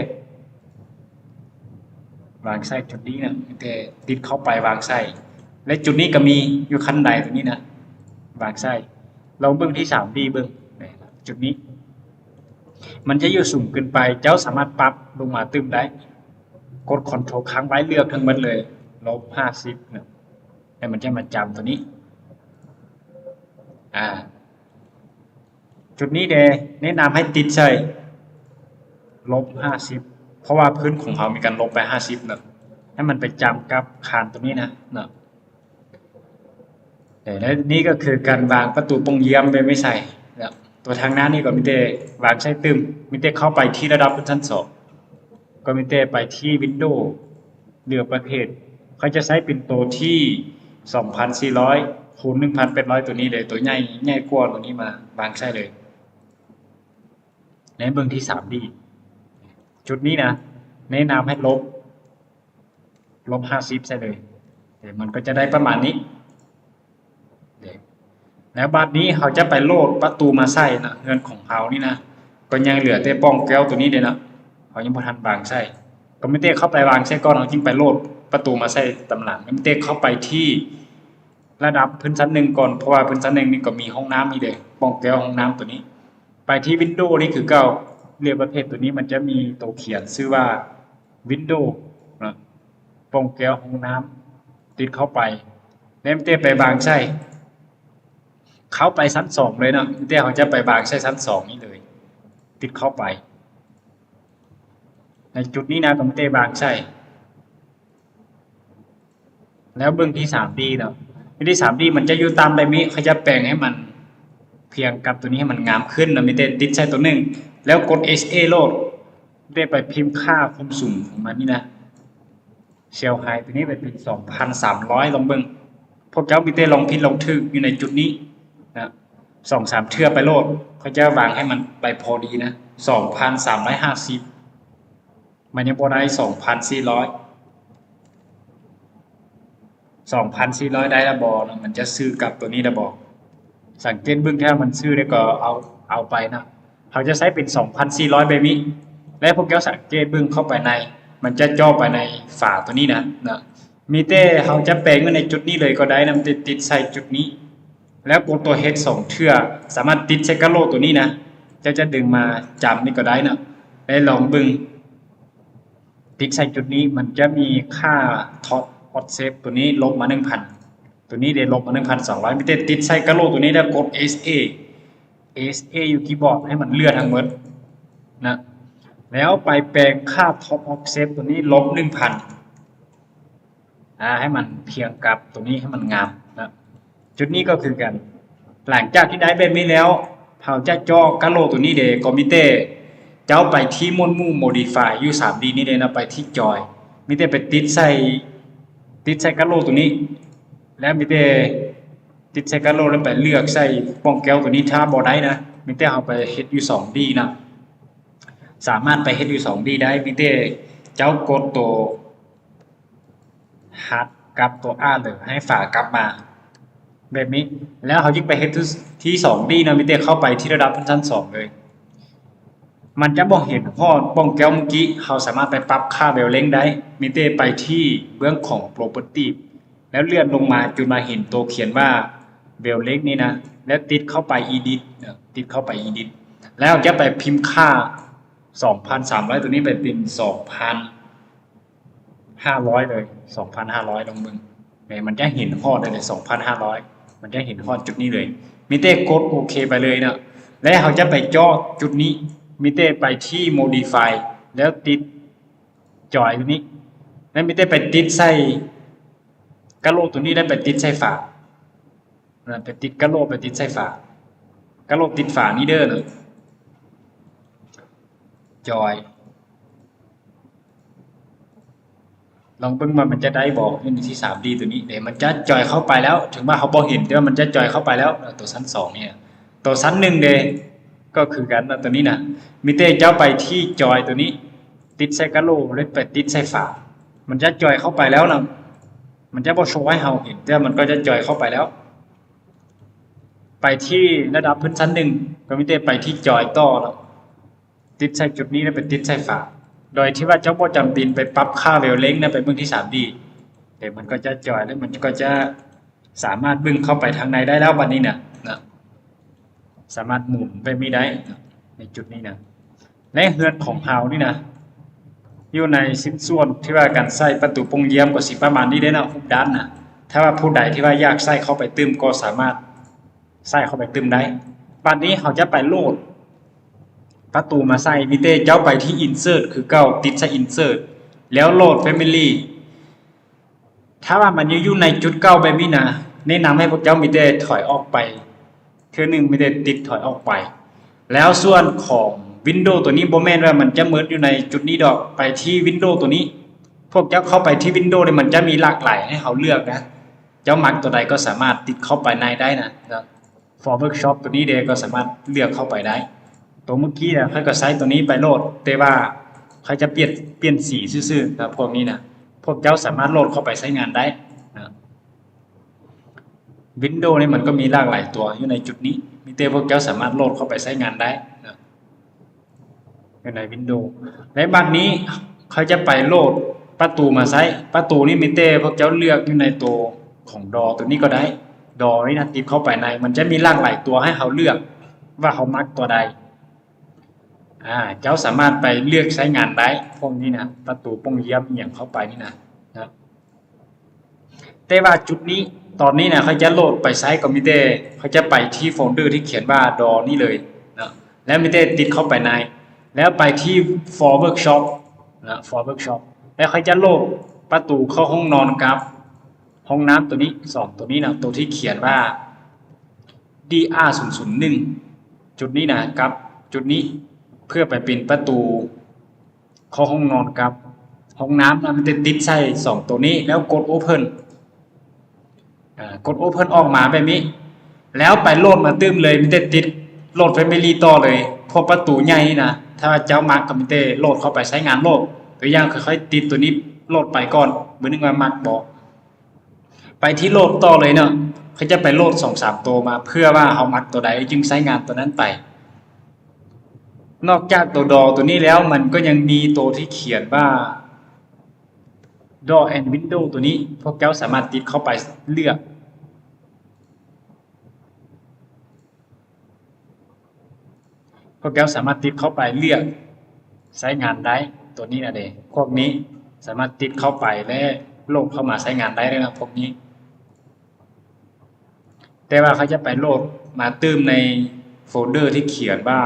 ວາງໃສ່ຈຸດນີ້ນະ, ມີແຕ່ຕິດເຂົ້າໄປວາງໃສ່ ແລະ ຈຸດນີ້ກໍມີຢູ່ຂັ້ນໃດຕົວນີ້ນະ ວາງໃສ່. ລອງເບິ່ງທີ່ສາມດີເບິ່ງ ຈຸດນີ້ມັນຈະຢູ່ສູງເກີນໄປ, ເຈົ້າສາມາດປັບລົງມາຕື່ມໄດ້. ກົດຄອນໂທຣຄ້າງໄວ້ ເລືອກທັງໝົດເລີຍ ລົບຫ້າສິບນະ, ແລ້ວມັນຈະມາຈຳຕົວນີ້. ອ່າ ຈຸດນີ້ເດ ແນະນຳໃຫ້ຕິດໃສ່ລົບຫ້າສິບ ເພາະວ່າພື້ນຂອງເຮົາມີການລົບໄປຫ້າສິບເນາະ, ໃຫ້ມັນໄປຈຳກັບຄານຕົວນີ້ນະເນາະ. ແລະ ນີ້ກໍຄືການວາງປະຕູປ່ອງຢ້ຽມແບບໄມ້ໄຜ່ເນາະ. ຕົວທາງໜ້ານີ້ກໍມີແຕ່ວາງໃສ່ຕື່ມ, ມີແຕ່ເຂົ້າໄປທີ່ລະດັບຊັ້ນສອງ ກໍມີແຕ່ໄປທີ່ວິນໂດ ເລືອກປະເພດ. ຂ້ອຍຈະໃຊ້ເປັນໂຕທີສອງພັນສີ່ຮ້ອຍຄູນໜຶ່ງພັນແປດຮ້ອຍ ຕົວນີ້ເລີຍ, ຕົວໃຫຍ່ ໃຫຍ່ກວ່າຕົວນີ້ມາວາງໃສ່ເລີຍ. ໃນເບິ່ງທີ່ສາມດີ ຈຸດນີ້ນະ ແນະນຳໃຫ້ລົບ ລົບຫ້າສິບໃສ່ເລີຍ, ເດ ມັນກໍຈະໄດ້ປະມານນີ້. ເດ ແລ້ວບາດນີ້ເຮົາຈະໄປໂຫຼດປະຕູມາໃສ່ນະ, ເຮືອນຂອງເຮົານີ້ນະ ກໍຍັງເຫຼືອແຕ່ປ່ອງແກ້ວຕົວນີ້ເດເນາະ, ເຮົາຍັງບໍ່ທັນວາງໃສ່. ກໍມີແຕ່ເຂົ້າໄປວາງໃສ່ກ່ອນ, ເຮົາຈຶ່ງໄປໂຫຼດປະຕູມາໃສ່ຕາມຫຼັງ. ມີແຕ່ເຂົ້າໄປທີ່ລະດັບພື້ນຊັ້ນໜຶ່ງກ່ອນ, ເພາະວ່າພື້ນຊັ້ນໜຶ່ງນີ້ກໍມີຫ້ອງນ້ຳນີ້ເດ, ປ່ອງແກ້ວຫ້ອງນ້ຳຕົວນີ້. ໄປທີ່ວິນໂດນີ້ຄືເກົ່າ, ເລືອກປະເພດຕົວນີ້ ມັນຈະມີໂຕຂຽນຊື່ວ່າວິນໂດນະ, ປ່ອງແກ້ວຫ້ອງນ້ຳ, ຕິດເຂົ້າໄປ ແລ້ວມີແຕ່ໄປວາງໃສ່. ເຂົ້າໄປຊັ້ນສອງເລີຍເນາະ, ມີແຕ່ເຮົາຈະໄປວາງໃສ່ຊັ້ນສອງນີ້ເລີຍ, ຕິດເຂົ້າໄປໃນຈຸດນີ້ນະ, ກໍມີແຕ່ວາງໃສ່. ແລ້ວເບິ່ງທີ່ສາມດີເນາະ, ທີ່ສາມດີມັນຈະຢູ່ຕ່ຳແບບນີ້, ເຂົາຈະແປງໃຫ້ມັນພຽງກັບຕົວນີ້ໃຫ້ມັນງາມຂຶ້ນເນາະ, ມີແຕ່ຕິດໃສ່ຕົວໜຶ່ງ ແລ້ວກົດເອັສເອໂລດ, ໄດ້ໄປພິມຄ່າຄວາມສູງຂອງມັນນີ້ນະ. ເຊວໄຮຕົວນີ້ໄປເປັນສອງພັນສາມຮ້ອຍ ລອງເບິ່ງ. ພວກເຈົ້າມີແຕ່ລອງຜິດລອງຖືກຢູ່ໃນຈຸດນີ້ນະ, ສອງສາມເທື່ອໄປໂລດ, ເຂົາຈະວາງໃຫ້ມັນໄປພໍດີນະ, ສອງພັນສາມຮ້ອຍຫ້າສິບ ມັນຍັງບໍ່ໄດ້ສອງພັນສີ່ຮ້ອຍ. ສອງພັນສີ່ຮ້ອຍໄດ້ລະບໍ່ເນາະ, ມັນຈະຊື່ກັບຕົວນີ້ລະບໍ່? ສັງເກດເບິ່ງ, ຖ້າມັນຊື່ແລ້ວກໍເອົາ ເອົາໄປເນາະ. ເຮົາຈະໃຊ້ເປັນສອງພັນສີ່ຮ້ອຍແບບນີ້ ແລະ ພວກເຈົ້າສັງເກດເບິ່ງເຂົ້າໄປໃນ, ມັນຈະເຈາະໄປໃນຝາຕົວນີ້ນະ, ນະ. ມີແຕ່ເຮົາຈະແປງໄວ້ໃນຈຸດນີ້ເລີຍກໍໄດ້ນະ, ມີແຕ່ຕິດໃສ່ຈຸດນີ້ ແລ້ວກົດຕົວເອັດສອງເທື່ອ, ສາມາດຕິດໃສ່ກະໂຫຼກຕົວນີ້ນະ, ເຈົ້າຈະດຶງມາຈຳນີ້ກໍໄດ້ນະ, ແລະ ລອງເບິ່ງ. ຕິດໃສ່ຈຸດນີ້ ມັນຈະມີຄ່າ Top Offset ຕົວນີ້ລົບມາໜຶ່ງພັນ, ຕົວນີ້ໄດ້ລົບມາໜຶ່ງພັນສອງຮ້ອຍ. ມີແຕ່ຕິດໃສ່ກະໂຫຼກຕົວນີ້ ແລ້ວກົດ ເອັສ ເອ ເອັສ ເອ ຢູ່ຄີບອດໃຫ້ມັນເຫຼືອທັງໝົດນະ, ແລ້ວໄປແປງຄ່າ Top Offset ຕົວນີ້ລົບໜຶ່ງພັນ. ອ່າ ໃຫ້ມັນພຽງກັບຕົວນີ້ໃຫ້ມັນງາມນະ. ຈຸດນີ້ກໍຄືກັນ, ຫຼັງຈາກທີ່ໄດ້ແບບນີ້ແລ້ວ ເຮົາຈະເຈາະກະໂຫຼກຕົວນີ້ເດ, ກໍມີແຕ່ເຈົ້າໄປທີ່ໝວດໝູ່ Modify ຢູ່ສາມດີນີ້ເດນະ, ໄປທີ່ Join ມີແຕ່ໄປຕິດໃສ່ ຕິດໃສ່ກະໂຫຼກຕົວນີ້ ແລ້ວມີແຕ່ຕິດໃສ່ກະໂຫຼກ ແລ້ວໄປເລືອກໃສ່ປ່ອງແກ້ວຕົວນີ້. ຖ້າບໍ່ໄດ້ນະ, ມີແຕ່ເຮົາໄປເຮັດຢູ່ສອງດີນະ, ສາມາດໄປເຮັດຢູ່ສອງດີໄດ້, ມີແຕ່ເຈົ້າກົດໂຕ Hard ກັບຕົວ R ເລີຍ ໃຫ້ຝາກັບມາແບບນີ້, ແລ້ວເຮົາຈຶ່ງໄປເຮັດທີ່ສອງດີເນາະ, ມີແຕ່ເຂົ້າໄປທີ່ລະດັບຊັ້ນສອງເລີຍ. ມັນຈະບໍ່ເຫັນຮອດປ່ອງແກ້ວມື້ກີ້, ເຮົາສາມາດໄປປັບຄ່າ Wavelength ໄດ້, ມີແຕ່ໄປທີ່ເບື້ອງຂອງ Property ແລ້ວເລື່ອນລົງມາຈົນມາເຫັນໂຕຂຽນວ່າ ເວວເລັກນີ້ນະ ແລ້ວຕິດເຂົ້າໄປ Edit ເນາະ ຕິດເຂົ້າໄປ Edit ແລ້ວຈະໄປພິມຄ່າສອງພັນສາມຮ້ອຍ ຕົວນີ້ໄປເປັນສອງພັນຫ້າຮ້ອຍເລີຍ ສອງພັນຫ້າຮ້ອຍ ລອງເບິ່ງ ແມ່ນ ມັນຈະເຫັນຮອດໄດ້ເລີຍ ສອງພັນຫ້າຮ້ອຍ ມັນຈະເຫັນຮອດຈຸດນີ້ເລີຍ ມີແຕ່ກົດໂອເຄໄປເລີຍເນາະ ແລ້ວເຮົາຈະໄປເຈາະຈຸດນີ້ ມີແຕ່ໄປທີ່ Modify ແລ້ວຕິດ Join ຕົວນີ້ ແລ້ວມີແຕ່ໄປຕິດໃສ່ກະໂຫຼກຕົວນີ້ ແລ້ວໄປຕິດໃສ່ຝາ ໄປຕິດກະໂຫຼກ ໄປຕິດໃສ່ຝາ ກະໂຫຼກຕິດຝານີ້ເດີເນາະ Join ລອງເບິ່ງວ່າມັນຈະໄດ້ບໍ່ ຢູ່ໃນທີ່ ສາມດີ ຕົວນີ້ເດ້ ມັນຈະ Join ເຂົ້າໄປແລ້ວ ເຖິງວ່າເຮົາບໍ່ເຫັນ ແຕ່ວ່າມັນຈະ Join ເຂົ້າໄປແລ້ວ ຕົວຊັ້ນສອງນີ້ ຕົວຊັ້ນໜຶ່ງເດ້ ກໍຄືກັນນະ ຕົວນີ້ນະ ມີແຕ່ເຈົ້າໄປທີ່ Join ຕົວນີ້ ຕິດໃສ່ກະໂຫຼກ ແລ້ວໄປຕິດໃສ່ຝາ ມັນຈະ Join ເຂົ້າໄປແລ້ວນະ ມັນຈະບໍ່ໂຊໃຫ້ເຮົາເຫັນ ແຕ່ມັນກໍຈະ Join ເຂົ້າໄປແລ້ວ ໄປທີ່ລະດັບພື້ນຊັ້ນໜຶ່ງ ກໍມີແຕ່ໄປທີ່ Join ຕໍ່ເນາະ ຕິດໃສ່ຈຸດນີ້ ແລ້ວໄປຕິດໃສ່ຝາ ໂດຍທີ່ວ່າເຈົ້າບໍ່ຈຳເປັນໄປປັບຄ່າ Wavelength ນະ ໄປເບິ່ງທີ່ ສາມດີ ແຕ່ມັນກໍຈະ Join ແລ້ວມັນກໍຈະ ສາມາດເບິ່ງເຂົ້າໄປທາງໃນໄດ້ແລ້ວບັດນີ້ນະ ນະ ສາມາດໝູນແບບນີ້ໄດ້ນະ ໃນຈຸດນີ້ນະ ໃນເຮືອນຂອງເຮົານີ້ນະ ຢູ່ໃນຊິ້ນສ່ວນທີ່ວ່າການໃຊ້ປະຕູປ່ອງຢ້ຽມກໍຊິປະມານນີ້ເດ້ເນາະ ຮູບດ້ານນະ ຖ້າວ່າຜູ້ໃດທີ່ວ່າຢາກໃສ່ເຂົ້າໄປຕື່ມກໍສາມາດໃສ່ເຂົ້າໄປຕື່ມໄດ້ ບັດນີ້ເຮົາຈະໄປໂຫຼດປະຕູມາໃສ່ ມີແຕ່ເຈົ້າໄປທີ່ Insert ຄືເກົ່າ ຕິດໃສ່ Insert ແລ້ວໂຫຼດ Family ຖ້າວ່າມັນຍັງຢູ່ໃນຈຸດເກົ່າແບບນີ້ນະ ແນະນຳໃຫ້ພວກເຈົ້າມີແຕ່ຖອຍອອກໄປເທື່ອໜຶ່ງ ມີແຕ່ຕິດຖອຍອອກໄປ ແລ້ວສ່ວນຂອງ Window ຕົວນີ້ ບໍ່ແມ່ນວ່າມັນຈະໝົດຢູ່ໃນຈຸດນີ້ດອກ ໄປທີ່ Window ຕົວນີ້ ພວກເຈົ້າເຂົ້າໄປທີ່ Window ນີ້ ມັນຈະມີຫຼາກຫຼາຍໃຫ້ເຮົາເລືອກນະ ເຈົ້າມັກຕົວໃດກໍສາມາດຕິດເຂົ້າໄປໃນໄດ້ນະ Photoshop ຕົວນີ້ເດ້ ກໍສາມາດເລືອກເຂົ້າໄປໄດ້ ຕົວເມື່ອກີ້ນະ ຂ້ອຍກໍໃຊ້ຕົວນີ້ໄປໂລດ ແຕ່ວ່າຂ້ອຍຈະປ່ຽນ ປ່ຽນສີຊື່ໆ ນະ ພວກນີ້ນະ ພວກເຈົ້າສາມາດໂລດເຂົ້າໄປໃຊ້ງານໄດ້ນະ Window ນີ້ມັນກໍມີຫຼາກຫຼາຍຕົວຢູ່ໃນຈຸດນີ້ ມີແຕ່ພວກເຈົ້າສາມາດໂລດເຂົ້າໄປໃຊ້ງານໄດ້ນະ ຢູ່ໃນ Window ແລະ ບັດນີ້ຂ້ອຍຈະໄປໂຫຼດປະຕູມາໃຊ້ ປະຕູນີ້ມີແຕ່ພວກເຈົ້າເລືອກຢູ່ໃນໂຕຂອງ DAW ຕົວນີ້ກໍໄດ້ DAW ນີ້ນະ ຕິດເຂົ້າໄປໃນ ມັນຈະມີຫຼາກຫຼາຍຕົວໃຫ້ເຮົາເລືອກວ່າເຮົາມັກຕົວໃດ ອາ ເຈົ້າສາມາດໄປເລືອກໃຊ້ງານໄດ້ ພວກນີ້ນະ ປະຕູປ່ອງຢ້ຽມອີ່ຫຍັງເຂົ້າໄປນີ້ນະ ນະ. ແຕ່ວ່າຈຸດນີ້ ຕອນນີ້ນະ ຂ້ອຍຈະໂຫຼດໄປໃຊ້ກໍມີແຕ່ ຂ້ອຍຈະໄປທີ່ໂຟນເດີທີ່ຂຽນວ່າ DAW ນີ້ເລີຍເນາະ ແລ້ວມີແຕ່ຕິດເຂົ້າໄປໃນ ແລ້ວໄປທີ່ For Workshop ນະ For Workshop ແລ້ວຂ້ອຍຈະໂຫຼດປະຕູເຂົ້າຫ້ອງນອນກັບຫ້ອງນ້ຳຕົວນີ້ ສອງຕົວນີ້ນະ ຕົວທີ່ຂຽນວ່າ ດີອາ ສູນສູນໜຶ່ງ ຈຸດນີ້ນະ ກັບຈຸດນີ້ ເພື່ອໄປເປັນປະຕູ ເຂົ້າຫ້ອງນອນກັບຫ້ອງນ້ຳນະ ມັນຈະຕິດໃສ່ສອງໂຕນີ້ ແລ້ວກົດ Open ອາ ກົດ Open ອອກມາແບບນີ້ ແລ້ວໄປໂຫຼດມາຕື່ມເລີຍ ມີແຕ່ຕິດໂຫຼດ Family ຕໍ່ເລີຍ ພວກປະຕູໃຫຍ່ນີ້ນະ ຖ້າວ່າເຈົ້າມັກກໍມີແຕ່ໂຫຼດເຂົ້າໄປໃຊ້ງານໂລດ ຕົວຢ່າງ ຂ້ອຍຕິດໂຕນີ້ໂຫຼດໄປກ່ອນ ເບິ່ງວ່າມັກບໍ່. ໄປທີ່ໂຫຼດຕໍ່ເລີຍເນາະ ຂ້ອຍຈະໄປໂຫຼດສອງສາມໂຕມາ ເພື່ອວ່າເຮົາມັກໂຕໃດຈຶ່ງໃຊ້ງານໂຕນັ້ນໄປ. ນອກຈາກໂຕ DAW ໂຕນີ້ແລ້ວ ມັນກໍຍັງມີໂຕທີ່ຂຽນວ່າ DAW and Window ໂຕນີ້ ພວກເຈົ້າສາມາດຕິດເຂົ້າໄປເລືອກ ພວກເຈົ້າສາມາດຕິດເຂົ້າໄປເລືອກໃຊ້ງານໄດ້ ໂຕນີ້ນະເດ ພວກນີ້ສາມາດຕິດເຂົ້າໄປ ແລະ ໂຫຼດເຂົ້າມາໃຊ້ງານໄດ້ເລີຍນະ ພວກນີ້ ແຕ່ວ່າຂ້ອຍຈະໄປໂຫຼດມາຕື່ມໃນໂຟນເດີທີ່ຂຽນວ່າ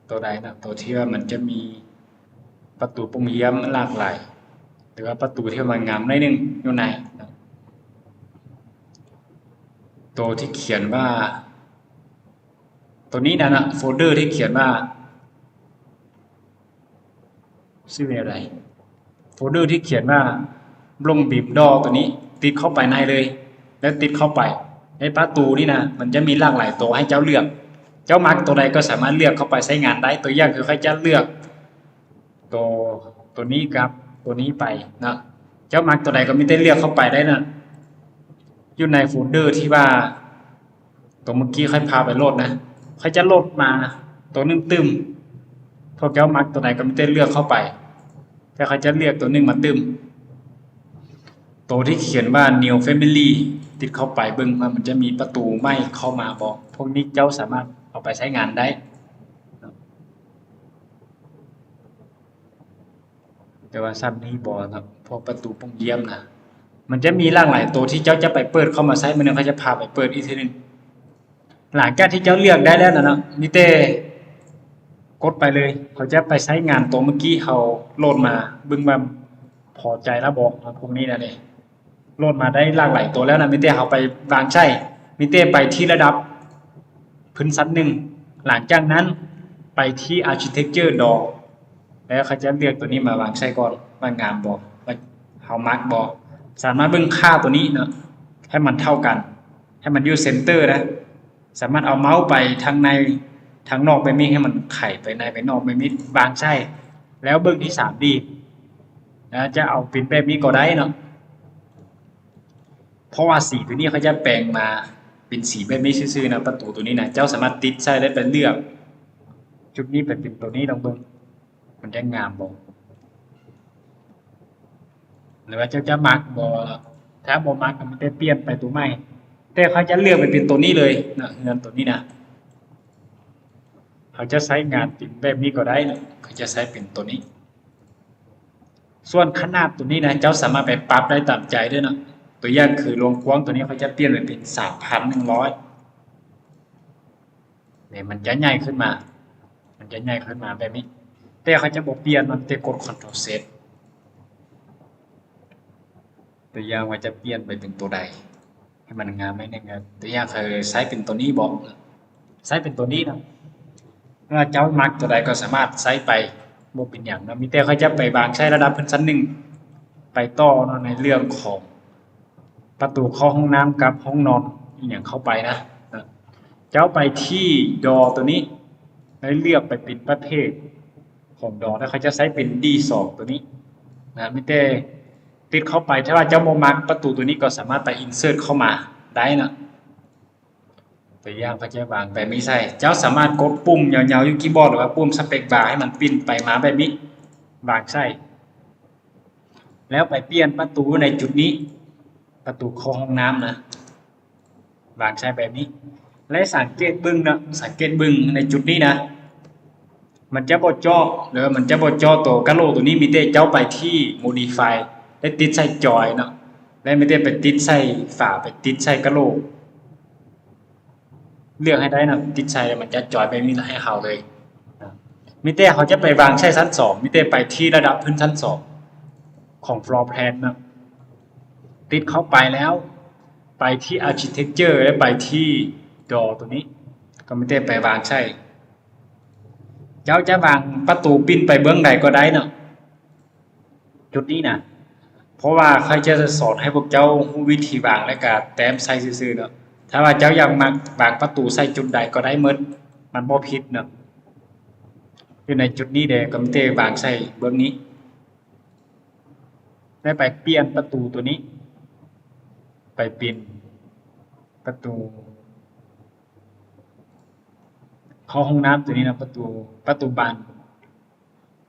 ໂຕໃດນະ ໂຕທີ່ວ່າມັນຈະມີປະຕູປ່ອງຢ້ຽມຫຼາກຫຼາຍ ຫຼືວ່າປະຕູທີ່ວ່າມັນງາມໜ້ອຍໜຶ່ງຢູ່ໃນນະ ໂຕທີ່ຂຽນວ່າ ໂຕນີ້ນະ ໂຟນເດີທີ່ຂຽນວ່າ ຊື່ວ່າແນວໃດ? ໂຟນເດີທີ່ຂຽນວ່າ Blank Beam DAW ໂຕນີ້ ຕິດເຂົ້າໄປໃນເລີຍ ແລ້ວຕິດເຂົ້າໄປ ໃນປະຕູນີ້ນະ ມັນຈະມີຫຼາກຫຼາຍໂຕໃຫ້ເຈົ້າເລືອກ ເຈົ້າມັກໂຕໃດກໍສາມາດເລືອກເຂົ້າໄປໃຊ້ງານໄດ້ ຕົວຢ່າງຄືຂ້ອຍຈະເລືອກໂຕ ໂຕນີ້ກັບໂຕນີ້ໄປເນາະ ເຈົ້າມັກໂຕໃດກໍມີແຕ່ເລືອກເຂົ້າໄປໄດ້ນະ ຢູ່ໃນໂຟນເດີທີ່ວ່າ ຕົວເມື່ອກີ້ຂ້ອຍພາໄປໂຫຼດນະ ຂ້ອຍຈະໂຫຼດມາຕົວໜຶ່ງຕື່ມ ພວກເຈົ້າມັກຕົວໃດກໍມີແຕ່ເລືອກເຂົ້າໄປ ແຕ່ຂ້ອຍຈະເລືອກຕົວໜຶ່ງມາຕື່ມ. ໂຕທີ່ຂຽນວ່າ New Family ຕິດເຂົ້າໄປເບິ່ງວ່າມັນຈະມີປະຕູໃໝ່ເຂົ້າມາບໍ່. ພວກນີ້ເຈົ້າສາມາດເອົາໄປໃຊ້ງານໄດ້. ແຕ່ວ່າຊ້ຳນີ້ບໍ່ເນາະ ພວກປະຕູປ່ອງຢ້ຽມນະ ມັນຈະມີຫຼາກຫຼາຍໂຕທີ່ເຈົ້າຈະໄປເປີດເຂົ້າມາໃຊ້. ມື້ໜຶ່ງຂ້ອຍຈະພາໄປເປີດອີກເທື່ອໜຶ່ງ. ຫຼັງຈາກທີ່ເຈົ້າເລືອກໄດ້ແລ້ວນະເນາະ ມີແຕ່ກົດໄປເລີຍ. ເຂົາຈະໄປໃຊ້ງານໂຕເມື່ອກີ້ເຮົາໂຫຼດມາ ເບິ່ງວ່າພໍໃຈລະບໍ່. ພວກນີ້ນະເດ ໂຫຼດມາໄດ້ຫຼາກຫຼາຍໂຕແລ້ວນະ ມີແຕ່ເຮົາໄປວາງໃຊ້ ມີແຕ່ໄປທີ່ລະດັບພື້ນຊັ້ນໜຶ່ງ ຫຼັງຈາກນັ້ນໄປທີ່ Architecture DAW ແລ້ວເຂົາຈະເລືອກໂຕນີ້ມາວາງໃຊ້ກ່ອນ ວ່າງາມບໍ່ ວ່າເຮົາມັກບໍ່. ສາມາດເບິ່ງຄ່າໂຕນີ້ເນາະ ໃຫ້ມັນເທົ່າກັນ ໃຫ້ມັນຢູ່ center ນະ. ສາມາດເອົາເມົາສ໌ໄປທາງໃນ ທາງນອກແບບນີ້ ໃຫ້ມັນໄຂໄປໃນໄປນອກແບບນີ້ ວາງໃຊ້ ແລ້ວເບິ່ງທີ່ 3D ແລ້ວຈະເອົາເປັນແບບນີ້ກໍໄດ້ເນາະ ເພາະວ່າສີໂຕນີ້ເຂົາຈະແປງມາເປັນສີແບບນີ້ຊື່ໆນະ. ປະຕູໂຕນີ້ນະ ເຈົ້າສາມາດຕິດໃສ່ ແລ້ວໄປເລືອກຈຸດນີ້ໄປເປັນໂຕນີ້ ລອງເບິ່ງມັນຈະງາມບໍ່ ຫຼືວ່າເຈົ້າຈະມັກບໍ່. ຖ້າບໍ່ມັກກໍມີແຕ່ປ່ຽນໄປໂຕໃໝ່ ແຕ່ຂ້ອຍຈະເລືອກໄປເປັນໂຕນີ້ເລີຍນະ ເຮືອນໂຕນີ້ນະ. ເຮົາຈະໃຊ້ງານເປັນແບບນີ້ກໍໄດ້ນະ ຂ້ອຍຈະໃຊ້ເປັນໂຕນີ້. ສ່ວນຂະໜາດໂຕນີ້ນະ ເຈົ້າສາມາດໄປປັບໄດ້ຕາມໃຈເດີ້ເນາະ. ຕົວຢ່າງຄືລວງກວ້າງໂຕນີ້ ຂ້ອຍຈະປ່ຽນໄປເປັນ ສາມພັນໜຶ່ງຮ້ອຍ ນີ້ມັນຈະໃຫຍ່ຂຶ້ນມາ ມັນຈະໃຫຍ່ຂຶ້ນມາແບບນີ້ ແຕ່ເຂົາຈະບໍ່ປ່ຽນ ມັນແຕ່ກົດ Ctrl Z. ຕົວຢ່າງວ່າຈະປ່ຽນໄປເປັນໂຕໃດໃຫ້ມັນງາມໜ້ອຍໜຶ່ງ ຕົວຢ່າງເຂົາໃຊ້ເປັນໂຕນີ້ບໍ ໃຊ້ເປັນໂຕນີ້ນະ. ຖ້າເຈົ້າມັກໂຕໃດກໍສາມາດໃຊ້ໄປ ບໍ່ເປັນຫຍັງເນາະ. ມີແຕ່ຂ້ອຍຈະໄປວາງໃຊ້ລະດັບພື້ນຊັ້ນໜຶ່ງ ໄປຕໍ່ເນາະ ໃນເລື່ອງຂອງ ປະຕູເຂົ້າຫ້ອງນ້ຳກັບຫ້ອງນອນອີ່ຫຍັງເຂົ້າໄປນະ. ເຈົ້າໄປທີ່ DAW ໂຕນີ້ ແລ້ວເລືອກໄປເປັນປະເພດຂອງ DAW ແລ້ວເຂົາຈະໃຊ້ເປັນ D ສອງ ໂຕນີ້ນະ. ມີແຕ່ຕິດເຂົ້າໄປ ຖ້າວ່າເຈົ້າບໍ່ມັກປະຕູໂຕນີ້ ກໍສາມາດໄປ insert ເຂົ້າມາໄດ້ນະ. ຕົວຢ່າງເຂົາຈະວາງແບບນີ້ໃສ່ ເຈົ້າສາມາດກົດປຸ່ມຍາວໆຢູ່ຄີບອດ ຫຼືວ່າປຸ່ມ space bar ໃຫ້ມັນປິ່ນໄປມາແບບນີ້ ວາງໃສ່ ແລ້ວໄປປ່ຽນປະຕູໃນຈຸດນີ້ ປະຕູເຂົ້າຫ້ອງນ້ຳນະ ວາງໃສ່ແບບນີ້. ແລະ ສັງເກດເບິ່ງເນາະ ສັງເກດເບິ່ງໃນຈຸດນີ້ນະ ມັນຈະບໍ່ເຈາະ ຫຼືວ່າມັນຈະບໍ່ເຈາະໂຕກະໂຫຼກໂຕນີ້. ມີແຕ່ເຈົ້າໄປທີ່ Modify ແລະ ຕິດໃສ່ຈອຍເນາະ ແລະ ມີແຕ່ໄປຕິດໃສ່ຝາ ໄປຕິດໃສ່ກະໂຫຼກ ເລືອກໃຫ້ໄດ້ນະ ຕິດໃສ່ແລ້ວມັນຈະຈອຍໄປມີໃຫ້ເຮົາເລີຍ. ມີແຕ່ເຮົາຈະໄປວາງໃຊ້ຊັ້ນສອງ ມີແຕ່ໄປທີ່ລະດັບພື້ນຊັ້ນສອງຂອງ floor plan ນະ ຕິດເຂົ້າໄປແລ້ວ ໄປທີ່ architecture ແລ້ວໄປທີ່ door ໂຕນີ້ ກໍມີແຕ່ໄປວາງໃຊ້. ເຈົ້າຈະວາງປະຕູປິ່ນໄປເບື້ອງໃດກໍໄດ້ເນາະ. ຈຸດນີ້ນະ ເພາະວ່າຂ້ອຍຈະສອນໃຫ້ພວກເຈົ້າຮູ້ວິທີວາງ ແລະ ກະແຕ້ມໃສ່ຊື່ໆເນາະ. ຖ້າວ່າເຈົ້າຢາກມັກວາງປະຕູໃສ່ຈຸດໃດກໍໄດ້ໝົດ ມັນບໍ່ຜິດເນາະ. ຢູ່ໃນຈຸດນີ້ເດ ກໍມີແຕ່ວາງໃສ່ເບື້ອງນີ້ ແລ້ວໄປປ່ຽນປະຕູໂຕນີ້ ໄປເປັນປະຕູເຂົ້າຫ້ອງນ້ຳໂຕນີ້ນະ ປະຕູ ປະຕູບານ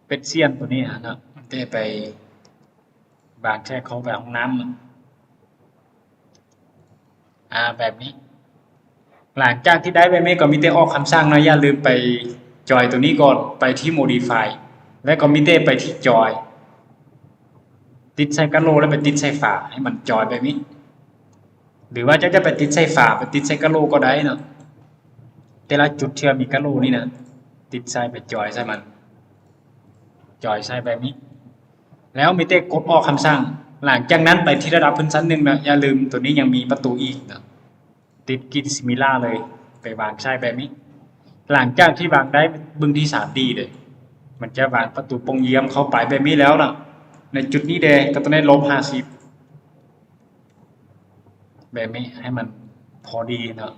ເປັນສ່ຽນໂຕນີ້ນະເນາະ ແຕ່ໄປວາງແທກເຂົ້າໄປຫ້ອງນ້ຳ ອາ ແບບນີ້. ຫຼັງຈາກທີ່ໄດ້ແບບນີ້ກໍມີແຕ່ອອກຄຳສັ່ງເນາະ ຢ່າລືມໄປຈອຍໂຕນີ້ກ່ອນ ໄປທີ່ Modify ແລ້ວກໍມີແຕ່ໄປທີ່ຈອຍ ຕິດໃສ່ກະໂຫຼກ ແລ້ວໄປຕິດໃສ່ຝາໃຫ້ມັນຈອຍແບບນີ້. ຫຼືວ່າເຈົ້າຈະໄປຕິດໃສ່ຝາ ໄປຕິດໃສ່ກະໂຫຼກກໍໄດ້ເນາະ. ແຕ່ລະຈຸດທີ່ວ່າມີກະໂຫຼກນີ້ນະ ຕິດໃສ່ ໄປຈອຍໃສ່ມັນ ຈອຍໃສ່ແບບນີ້ ແລ້ວມີແຕ່ກົດອອກຄຳສັ່ງ. ຫຼັງຈາກນັ້ນໄປທີ່ລະດັບພື້ນຊັ້ນໜຶ່ງນະ ຢ່າລືມໂຕນີ້ຍັງມີປະຕູອີກນະ ຕິດ Grid Similar ເລີຍ ໄປວາງໃສ່ແບບນີ້. ຫຼັງຈາກທີ່ວາງໄດ້ເບິ່ງທີ່ 3D ເດ້ ມັນຈະວາງປະຕູປ່ອງຢ້ຽມເຂົ້າໄປແບບນີ້ແລ້ວນະ ໃນຈຸດນີ້ເດ້ ກໍຕ້ອງໄດ້ລົບຫ້າສິບ ແບບນີ້ໃຫ້ມັນພໍດີເນາະ.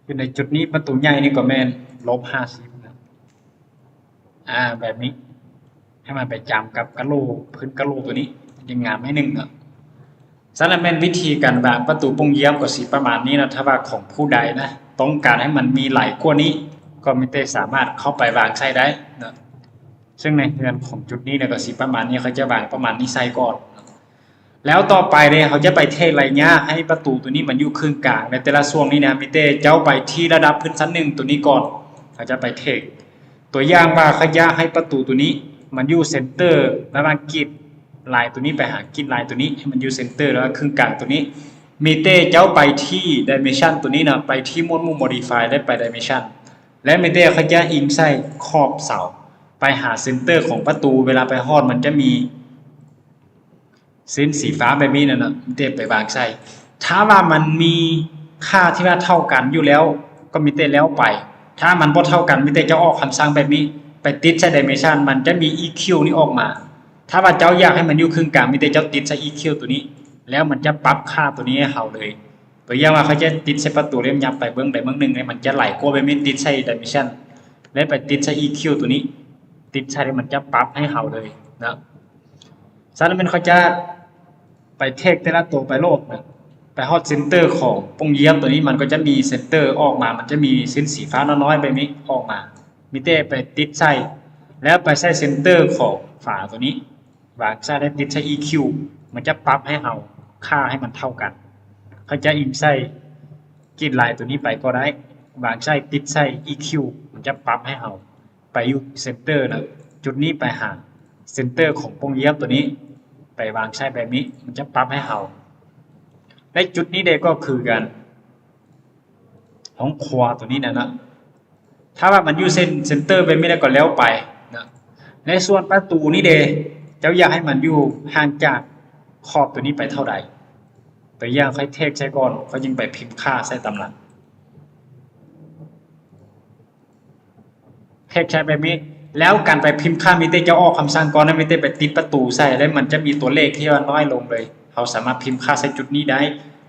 ຢູ່ໃນຈຸດນີ້ປະຕູໃຫຍ່ນີ້ກໍແມ່ນລົບຫ້າສິບນະ ອາ ແບບນີ້ ໃຫ້ມັນໄປຈຳກັບກະໂຫຼກ ພື້ນກະໂຫຼກໂຕນີ້ ຍັງງາມໜ້ອຍໜຶ່ງເນາະ. ຊັ້ນລະແມ່ນວິທີການວາງປະຕູປ່ອງຢ້ຽມກໍຊິປະມານນີ້ເນາະ. ຖ້າວ່າຂອງຜູ້ໃດນະ ຕ້ອງການໃຫ້ມັນມີຫຼາຍກວ່ານີ້ ກໍມີແຕ່ສາມາດເຂົ້າໄປວາງໃຊ້ໄດ້ເນາະ. ເຊິ່ງໃນເຮືອນຂອງຈຸດນີ້ນະ ກໍຊິປະມານນີ້ ເຂົາຈະວາງປະມານນີ້ໃສ່ກ່ອນ. ແລ້ວຕໍ່ໄປເດ ເຮົາຈະໄປເທກໄລຍະໃຫ້ປະຕູໂຕນີ້ມັນຢູ່ເຄິ່ງກາງ. ໃນແຕ່ລະຊ່ວງນີ້ນະ ມີແຕ່ເຈົ້າໄປທີ່ລະດັບພື້ນຊັ້ນໜຶ່ງໂຕນີ້ກ່ອນ ເຮົາຈະໄປເທກ. ຕົວຢ່າງວ່າເຂົາຢາກໃຫ້ປະຕູໂຕນີ້ມັນຢູ່ເຊັນເຕີ ລະຫວ່າງກຣິດລາຍໂຕນີ້ໄປຫາກຣິດລາຍໂຕນີ້ ໃຫ້ມັນຢູ່ເຊັນເຕີ ລະຫວ່າງເຄິ່ງກາງໂຕນີ້ ມີແຕ່ເຈົ້າໄປທີ່ dimension ໂຕນີ້ນະ ໄປທີ່ໝວດໝູ່ modify ແລະ ໄປ dimension ແລະ ມີແຕ່ເຂົາຈະອີງໃສ່ຂອບເສົາ ໄປຫາເຊັນເຕີຂອງປະຕູ. ເວລາໄປຮອດມັນຈະມີ ເສັ້ນສີຟ້າແບບນີ້ນັ້ນນະ ມີແຕ່ໄປວາງໃສ່. ຖ້າວ່າມັນມີຄ່າທີ່ວ່າເທົ່າກັນຢູ່ແລ້ວ ກໍມີແຕ່ແລ້ວໄປ. ຖ້າມັນບໍ່ເທົ່າກັນ ມີແຕ່ເຈົ້າອອກຄຳສັ່ງແບບນີ້ ໄປຕິດໃສ່ dimension ມັນຈະມີ EQ ນີ້ອອກມາ. ຖ້າວ່າເຈົ້າຢາກໃຫ້ມັນຢູ່ເຄິ່ງກາງ ມີແຕ່ເຈົ້າຕິດໃສ່ EQ ໂຕນີ້ ແລ້ວມັນຈະປັບຄ່າໂຕນີ້ໃຫ້ເຮົາເລີຍ. ຕົວຢ່າງວ່າເຂົາຈະຕິດໃສ່ປະຕູ ແລ້ວຫຍັບໄປເບື້ອງໃດເບື້ອງໜຶ່ງ ມັນຈະໄຫຼກວ່າແບບນີ້ ຕິດໃສ່ dimension ແລ້ວໄປຕິດໃສ່ EQ ໂຕນີ້ ຕິດໃສ່ ມັນຈະປັບໃຫ້ເຮົາເລີຍນະ. ສະນັ້ນແມ່ນເຂົາຈະໄປເທກແຕ່ລະໂຕໄປໂລດນະ ໄປຮອດເຊັນເຕີຂອງປ່ອງຢ້ຽມໂຕນີ້ ມັນກໍຈະມີເຊັນເຕີອອກມາ ມັນຈະມີເສັ້ນສີຟ້ານ້ອຍໆແບບນີ້ອອກມາ ມີແຕ່ໄປຕິດໃສ່ ແລ້ວໄປໃສ່ເຊັນເຕີຂອງຝາໂຕນີ້ ວາງໃສ່ ແລ້ວຕິດໃສ່ EQ ມັນຈະປັບໃຫ້ເຮົາ ຄ່າໃຫ້ມັນເທົ່າກັນ. ເຂົາຈະອີງໃສ່ກຣິດລາຍໂຕນີ້ໄປກໍໄດ້ ວາງໃສ່ ຕິດໃສ່ EQ ມັນຈະປັບໃຫ້ເຮົາ ໄປຢູ່ເຊັນເຕີນະ ຈຸດນີ້ໄປຫາເຊັນເຕີຂອງປ່ອງຢ້ຽມໂຕນີ້ ໄປວາງໃສ່ແບບນີ້ ມັນຈະປັບໃຫ້ເຮົາ. ແລະ ຈຸດນີ້ເດກໍຄືກັນ ຫ້ອງຄົວໂຕນີ້ນະນະ ຖ້າວ່າມັນຢູ່ເສັ້ນ ເຊັນເຕີແບບນີ້ແລ້ວກໍແລ້ວໄປນະ. ໃນສ່ວນປະຕູນີ້ເດ ເຈົ້າຢາກໃຫ້ມັນຢູ່ຫ່າງຈາກຂອບໂຕນີ້ໄປເທົ່າໃດ? ຕົວຢ່າງ ຂ້ອຍເທກໃສ່ກ່ອນ ຂ້ອຍຈຶ່ງໄປພິມຄ່າໃສ່ຕາມຫຼັງ. ເທກໃສ່ແບບນີ້ ແລ້ວການໄປພິມຄ່າ ມີແຕ່ເຈົ້າອອກຄຳສັ່ງກ່ອນນະ ມີແຕ່ໄປຕິດປະຕູໃສ່ ແລ້ວມັນຈະມີຕົວເລກທີ່ວ່ານ້ອຍລົງເລີຍ. ເຮົາສາມາດພິມຄ່າໃສ່ຈຸດນີ້ໄດ້.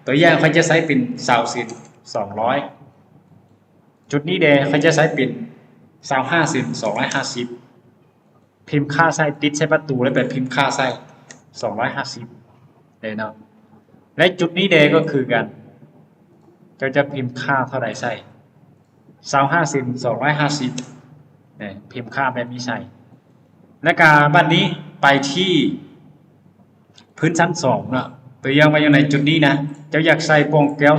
ຕົວຢ່າງ ຂ້ອຍຈະໃຊ້ເປັນຊາວເຊັນ ສອງຮ້ອຍ. ຈຸດນີ້ເດ ຂ້ອຍຈະໃຊ້ເປັນຊາວຫ້າເຊັນ ສອງຮ້ອຍຫ້າສິບ ພິມຄ່າໃສ່ ຕິດໃສ່ປະຕູ ແລ້ວໄປພິມຄ່າໃສ່ ສອງຮ້ອຍຫ້າສິບ ເດເນາະ. ແລະ ຈຸດນີ້ເດກໍຄືກັນ ເຈົ້າຈະພິມຄ່າເທົ່າໃດໃສ່ ຊາວຫ້າເຊັນ ສອງຮ້ອຍຫ້າສິບ ເອີ ພິມຄ່າແບບນີ້ໃສ່. ແລ້ວກະບັດນີ້ໄປທີ່ ພື້ນຊັ້ນສອງເນາະ ຕົວຢ່າງວ່າຢູ່ໃນຈຸດນີ້ນະ ເຈົ້າຢາກໃສ່ປ່ອງແກ້ວ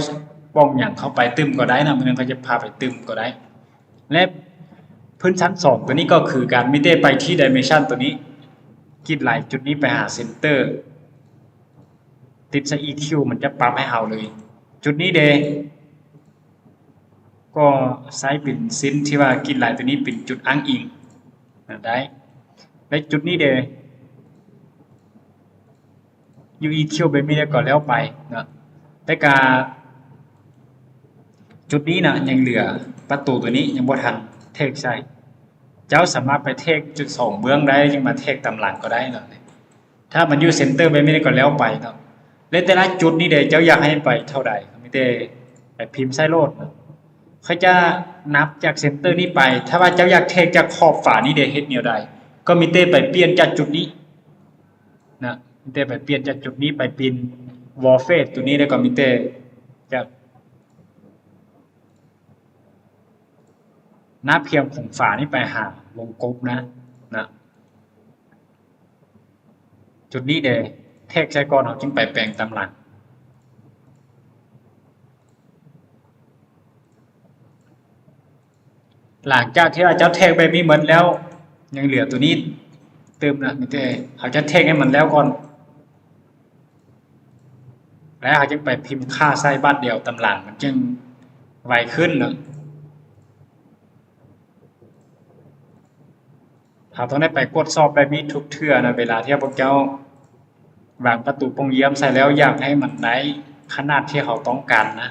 ປ່ອງຫຍັງເຂົ້າໄປຕື່ມກໍໄດ້ນະ ມື້ໜຶ່ງເຂົາຈະພາໄປຕື່ມກໍໄດ້. ແລະ ພື້ນຊັ້ນສອງຕົວນີ້ກໍຄືກັນ ມີແຕ່ໄປທີ່ dimension ຕົວນີ້ ກຣິດລາຍຈຸດນີ້ໄປຫາເຊັນເຕີ ຕິດໃສ່ EQ ມັນຈະປັບໃຫ້ເຮົາເລີຍ. ຈຸດນີ້ເດ ກໍໃຊ້ເປັນເສັ້ນທີ່ວ່າກຣິດລາຍຕົວນີ້ເປັນຈຸດອ້າງອີງນະ ໄດ້. ແລະ ຈຸດນີ້ເດ ຢູ່ EQ ແບບນີ້ແລ້ວກໍແລ້ວໄປເນາະ. ແຕ່ກະຈຸດນີ້ນະ ຍັງເຫຼືອປະຕູຕົວນີ້ຍັງບໍ່ທັນເທກໃສ່. ເຈົ້າສາມາດໄປເທກຈຸດສອງເບື້ອງໄດ້ ຈຶ່ງມາເທກຕາມຫຼັງກໍໄດ້ເນາະ. ຖ້າມັນຢູ່ເຊັນເຕີແບບນີ້ກໍແລ້ວໄປເນາະ. ແລະ ແຕ່ລະຈຸດນີ້ເດ ເຈົ້າຢາກໃຫ້ໄປເທົ່າໃດ ມີແຕ່ໄປພິມໃສ່ໂລດເນາະ. ຂ້ອຍຈະນັບຈາກເຊັນເຕີນີ້ໄປ ຖ້າວ່າເຈົ້າຢາກເທກຈາກຂອບຝານີ້ເດ ເຮັດແນວໃດ ກໍມີແຕ່ໄປປ່ຽນຈາກຈຸດນີ້ນະ ມີແຕ່ໄປປ່ຽນຈາກຈຸດນີ້ໄປເປັນ wall face ຕົວນີ້ ແລ້ວກໍມີແຕ່ຈາກ ໜ້າພຽງຂອງຝານີ້ໄປຫາວົງກົບນະ ນະ ຈຸດນີ້ເດ ເທກໃສ່ກ່ອນ ເຮົາຈຶ່ງໄປແປງຕາມຫຼັງ. ຫຼັງຈາກທີ່ວ່າເຈົ້າເທກແບບນີ້ໝົດແລ້ວ ຍັງເຫຼືອຕົວນີ້ຕື່ມນະ ມີແຕ່ເຮົາຈະເທກໃຫ້ມັນແລ້ວກ່ອນ ແລ້ວເຮົາຈຶ່ງໄປພິມຄ່າໃສ່ບາດດຽວຕາມຫຼັງ ມັນຈຶ່ງໄວຂຶ້ນເນາະ. ເຮົາຕ້ອງໄດ້ໄປກວດສອບແບບນີ້ທຸກເທື່ອນະ ເວລາທີ່ພວກເຈົ້າວາງປະຕູປ່ອງຢ້ຽມໃສ່ແລ້ວ ຢາກໃຫ້ມັນໄດ້ຂະໜາດທີ່ເຮົາຕ້ອງການນະ.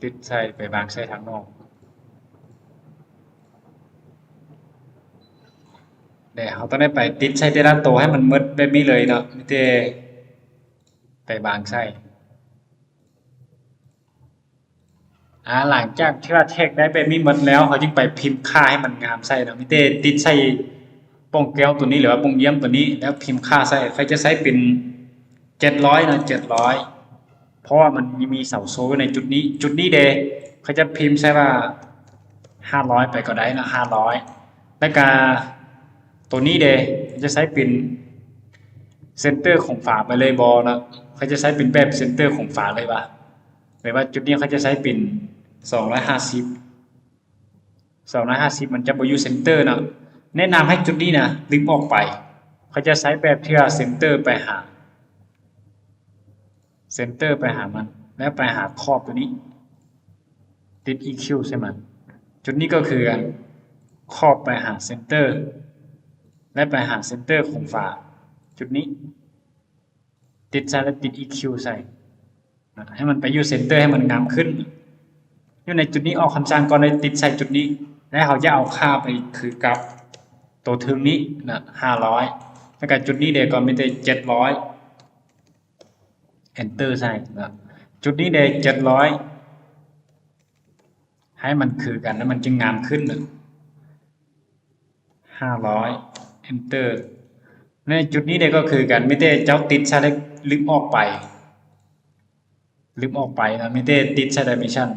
ຕິດໃສ່ໄປວາງໃສ່ທາງນອກ ແລະ ເຮົາຕ້ອງໄດ້ໄປຕິດໃສ່ແຕ່ລະໂຕໃຫ້ມັນໝົດແບບນີ້ເລີຍເນາະ ມີແຕ່ໄປວາງໃສ່. ອາ ຫຼັງຈາກທີ່ວ່າແທກໄດ້ແບບນີ້ໝົດແລ້ວ ເຮົາຈຶ່ງໄປພິມຄ່າໃຫ້ມັນງາມໃສ່ເນາະ ມີແຕ່ຕິດໃສ່ປ່ອງແກ້ວຕົວນີ້ ຫຼືວ່າປ່ອງຢ້ຽມຕົວນີ້ ແລ້ວພິມຄ່າໃສ່. ຂ້ອຍຈະໃຊ້ເປັນ ເຈັດຮ້ອຍເນາະ ເຈັດຮ້ອຍ ເພາະວ່າມັນມີເສົາໂຊຢູ່ໃນຈຸດນີ້. ຈຸດນີ້ເດ ເຂົາຈະພິມໃສ່ວ່າຫ້າຮ້ອຍໄປກໍໄດ້ເນາະ ຫ້າຮ້ອຍ ແລ້ວກະໂຕນີ້ເດ ເຂົາຈະໃຊ້ເປັນເຊັນເຕີຂອງຝາໄປເລີຍບໍ່ເນາະ ເຂົາຈະໃຊ້ເປັນແບບເຊັນເຕີຂອງຝາເລີຍວ່າ ແບບວ່າຈຸດນີ້ເຂົາຈະໃຊ້ເປັນສອງຮ້ອຍຫ້າສິບ ສອງຮ້ອຍຫ້າສິບ ມັນຈະບໍ່ຢູ່ເຊັນເຕີເນາະ. ແນະນຳໃຫ້ຈຸດນີ້ນະ ລຶບອອກໄປ ເຂົາຈະໃຊ້ແບບທີ່ວ່າເຊັນເຕີໄປຫາ ເຊັນເຕີໄປຫາມັນ ແລ້ວໄປຫາຂອບຕົວນີ້ ຕິດອີຄິວໃສ່ມັນ. ຈຸດນີ້ກໍຄືກັນ ຂອບໄປຫາເຊັນເຕີ ແລະ ໄປຫາເຊັນເຕີຂອງຝາ ຈຸດນີ້ ຕິດໃສ່ ແລ້ວຕິດອີຄິວໃສ່ ໃຫ້ມັນໄປຢູ່ເຊັນເຕີ ໃຫ້ມັນງາມຂຶ້ນ. ຢູ່ໃນຈຸດນີ້ອອກຄຳສັ່ງກ່ອນ ແລ້ວຕິດໃສ່ຈຸດນີ້ ແລ້ວເຮົາຈະເອົາຄ່າໄປຄືກັບໂຕເທິງນີ້ນະ ຫ້າຮ້ອຍ ແລ້ວກໍຈຸດນີ້ເດ ກໍມີແຕ່ເຈັດຮ້ອຍ Enter ໃສ່ນະ ຈຸດນີ້ເດ ເຈັດຮ້ອຍ ໃຫ້ມັນຄືກັນ ແລ້ວມັນຈຶ່ງງາມຂຶ້ນນະ ຫ້າຮ້ອຍ Enter. ໃນຈຸດນີ້ເດ ກໍຄືກັນ ມີແຕ່ເຈົ້າຕິດໃສ່ ແລ້ວລຶບອອກໄປ ລຶບອອກໄປນະ ມີແຕ່ຕິດໃສ່ Dimension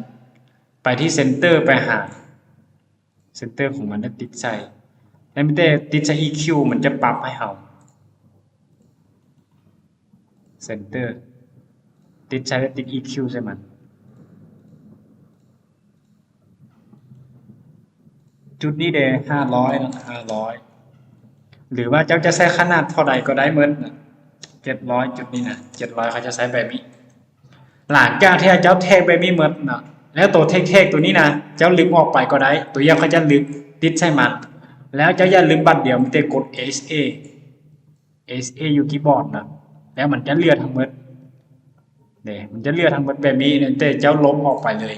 ໄປທີ່ Center ໄປຫາ Center ຂອງມັນ ແລ້ວຕິດໃສ່ ແລ້ວມີແຕ່ຕິດໃສ່ EQ ມັນຈະປັບໃຫ້ເຮົາ Center ຕິດໃສ່ ແລ້ວຕິດ EQ ໃສ່ມັນ. ຈຸດນີ້ເດ ຫ້າຮ້ອຍເນາະ ຫ້າຮ້ອຍ ຫຼືວ່າເຈົ້າຈະໃສ່ຂະໜາດເທົ່າໃດກໍໄດ້ໝົດນະ ເຈັດຮ້ອຍ ຈຸດນີ້ນະ ເຈັດຮ້ອຍ ເຂົາຈະໃຊ້ແບບນີ້. ຫຼັງຈາກທີ່ເຈົ້າແທກແບບນີ້ໝົດເນາະ ແລ້ວໂຕແທກໆຕົວນີ້ນະ ເຈົ້າລຶບອອກໄປກໍໄດ້ ຕົວຢ່າງເຂົາຈະລຶບຕິດໃສ່ມັນ ແລ້ວເຈົ້າຢ່າລືມບາດດຽວ ມີແຕ່ກົດ H A H A ຢູ່ຄີບອດນະ ແລ້ວມັນຈະເຫຼືອທັງໝົດເດ້ ມັນຈະເຫຼືອທັງໝົດແບບນີ້ ແຕ່ເຈົ້າລົບອອກໄປເລີຍ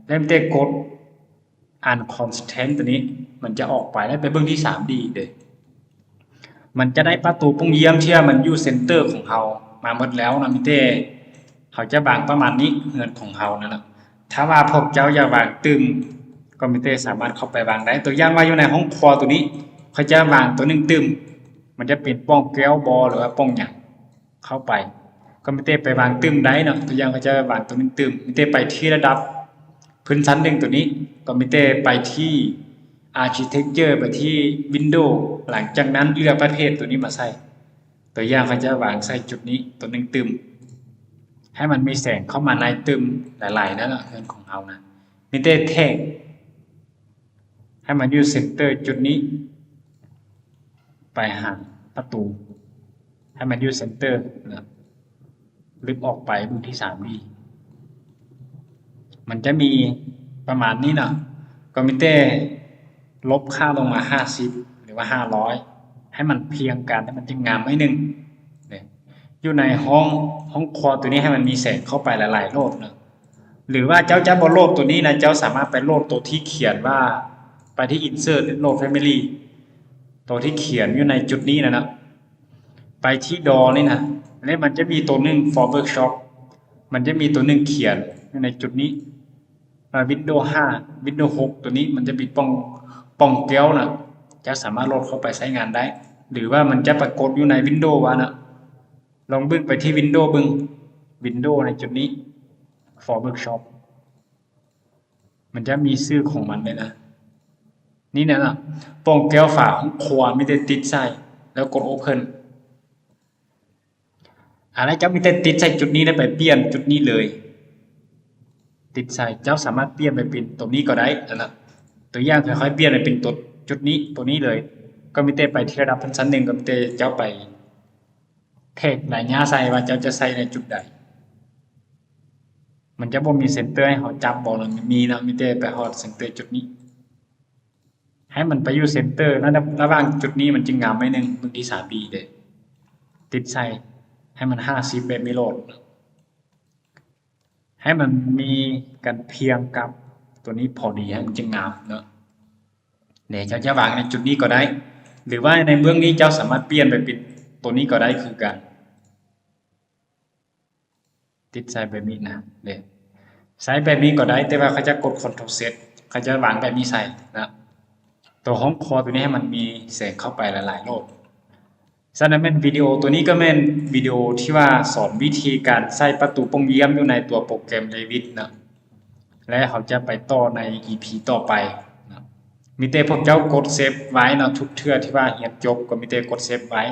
ແລ້ວມີແຕ່ກົດ Unconsistent ຕົວນີ້ ມັນຈະອອກໄປ ແລ້ວໄປເບິ່ງທີ່ 3D ເດ້ ມັນຈະໄດ້ປະຕູປ່ອງຢ້ຽມທີ່ວ່າມັນຢູ່ Center ຂອງເຮົາມາໝົດແລ້ວນະ ມີແຕ່ເຮົາຈະວາງປະມານນີ້ ເຮືອນຂອງເຮົານັ້ນນະ. ຖ້າວ່າພວກເຈົ້າຢາກວາງຕື່ມ ກໍມີແຕ່ສາມາດເຂົ້າໄປວາງໄດ້ ຕົວຢ່າງວ່າຢູ່ໃນຫ້ອງຄົວຕົວນີ້ ເຂົາຈະວາງຕົວໜຶ່ງຕື່ມ ມັນຈະເປັນປ່ອງແກ້ວບໍ ຫຼືວ່າປ່ອງຫຍັງ ເຂົ້າໄປ ກໍມີແຕ່ໄປວາງຕື່ມໄດ້ເນາະ ຕົວຢ່າງເຂົາຈະວາງຕົວໜຶ່ງຕື່ມ ມີແຕ່ໄປທີ່ລະດັບພື້ນຊັ້ນໜຶ່ງຕົວນີ້ ກໍມີແຕ່ໄປທີ່ Architecture ໄປທີ່ Window ຫຼັງຈາກນັ້ນເລືອກປະເພດຕົວນີ້ມາໃສ່ ຕົວຢ່າງເຂົາຈະວາງໃສ່ຈຸດນີ້ຕົວໜຶ່ງຕື່ມ ໃຫ້ມັນມີແສງເຂົ້າມາໃນຕື່ມຫຼາຍໆນັ້ນນະ ເຮືອນຂອງເຮົານະ ມີແຕ່ແທກ ໃຫ້ມັນຢູ່ Center ຈຸດນີ້ ໄປຫາປະຕູ ໃຫ້ມັນຢູ່ Center ນະ ລຶບອອກໄປເບິ່ງທີ່ 3D ມັນຈະມີປະມານນີ້ເນາະ ກໍມີແຕ່ລົບຄ່າລົງມາ ຫ້າສິບ ຫຼືວ່າ ຫ້າຮ້ອຍ ໃຫ້ມັນພຽງກັນ ໃຫ້ມັນຈະງາມໜ້ອຍໜຶ່ງເດ້. ຢູ່ໃນຫ້ອງ ຫ້ອງຄົວຕົວນີ້ ໃຫ້ມັນມີແສງເຂົ້າໄປຫຼາຍໆໂຫຼດເນາະ. ຫຼືວ່າເຈົ້າຈະບໍ່ໂຫຼດຕົວນີ້ນະ ເຈົ້າສາມາດໄປໂຫຼດຕົວທີ່ຂຽນວ່າ ໄປທີ່ Insert Load Family ຕົວທີ່ຂຽນຢູ່ໃນຈຸດນີ້ນະນະ ໄປທີ່ Door ນີ້ນະ ແລ້ວມັນຈະມີຕົວໜຶ່ງ For Workshop ມັນຈະມີຕົວໜຶ່ງຂຽນຢູ່ໃນຈຸດນີ້ Windows ຫ້າ Windows ຫົກ ຕົວນີ້ມັນຈະມີປ່ອງ ປ່ອງແກ້ວນະ ເຈົ້າສາມາດໂຫຼດເຂົ້າໄປໃຊ້ງານໄດ້ ຫຼືວ່າມັນຈະປາກົດຢູ່ໃນ Windows ວ່ານະ. ລອງເບິ່ງໄປທີ່ Windows ເບິ່ງ Windows ໃນຈຸດນີ້ For Workshop ມັນຈະມີຊື່ຂອງມັນເລີຍນະ. ນີ້ນະ ປ່ອງແກ້ວຝາຫ້ອງຄົວ ມີແຕ່ຕິດໃສ່ ແລ້ວກົດ Open. ອັນນັ້ນເຈົ້າມີແຕ່ຕິດໃສ່ຈຸດນີ້ ແລ້ວໄປປ່ຽນຈຸດນີ້ເລີຍ. ຕິດໃສ່ ເຈົ້າສາມາດປ່ຽນໄປເປັນຕົວນີ້ກໍໄດ້ນະ. ຕົວຢ່າງ ຂ້ອຍປ່ຽນໄປເປັນຕົວ ຈຸດນີ້ ຕົວນີ້ເລີຍ ກໍມີແຕ່ໄປທີ່ລະດັບຊັ້ນໜຶ່ງ ກໍມີແຕ່ເຈົ້າໄປ ແທກໄລຍະໃສ່ວ່າເຈົ້າຈະໃສ່ໃນຈຸດໃດ. ມັນຈະບໍ່ມີ Center ໃຫ້ເຮົາຈັບບໍ່ນະ ມີນະ ມີແຕ່ໄປຮອດ Center ຈຸດນີ້ ໃຫ້ມັນໄປຢູ່ Center ລະດັບ ລະຫວ່າງຈຸດນີ້ ມັນຈຶ່ງງາມໜ້ອຍໜຶ່ງ ເບິ່ງທີ່ 3D ເດ້ ຕິດໃສ່ໃຫ້ມັນ ຫ້າສິບ ແບບນີ້ໂລດ ໃຫ້ມັນມີກັນພຽງກັບຕົວນີ້ພໍດີ ໃຫ້ມັນຈຶ່ງງາມເນາະ. ເດ້ ເຈົ້າຈະວາງໃນຈຸດນີ້ກໍໄດ້ ຫຼືວ່າໃນເບື້ອງນີ້ເຈົ້າສາມາດປ່ຽນໄປເປັນຕົວນີ້ກໍໄດ້ຄືກັນ ຕິດໃສ່ແບບນີ້ນະ ເດ້ ໃຊ້ແບບນີ້ກໍໄດ້ ແຕ່ວ່າຂ້ອຍຈະກົດ Ctrl Z ຂ້ອຍຈະວາງແບບນີ້ໃສ່ນະ ຕົວຫ້ອງຄົວຕົວນີ້ໃຫ້ມັນມີແສງເຂົ້າໄປຫຼາຍໆໂລດ. ສະນັ້ນແມ່ນວິດີໂອໂຕນີ້ກໍແມ່ນວິດີໂອທີ່ວ່າສອນວິທີການໃສ່ປະຕູປ່ອງຢ້ຽມຢູ່ໃນຕົວໂປຣແກຣມ Revit ເນາະ ແລະ ເຮົາຈະໄປຕໍ່ໃນ ອີພີ ຕໍ່ໄປເນາະ. ມີແຕ່ພວກເຈົ້າກົດ save ໄວ້ເນາະ, ທຸກເທື່ອທີ່ວ່າຮຽນຈົບກໍມີແຕ່ກົດ save ໄວ້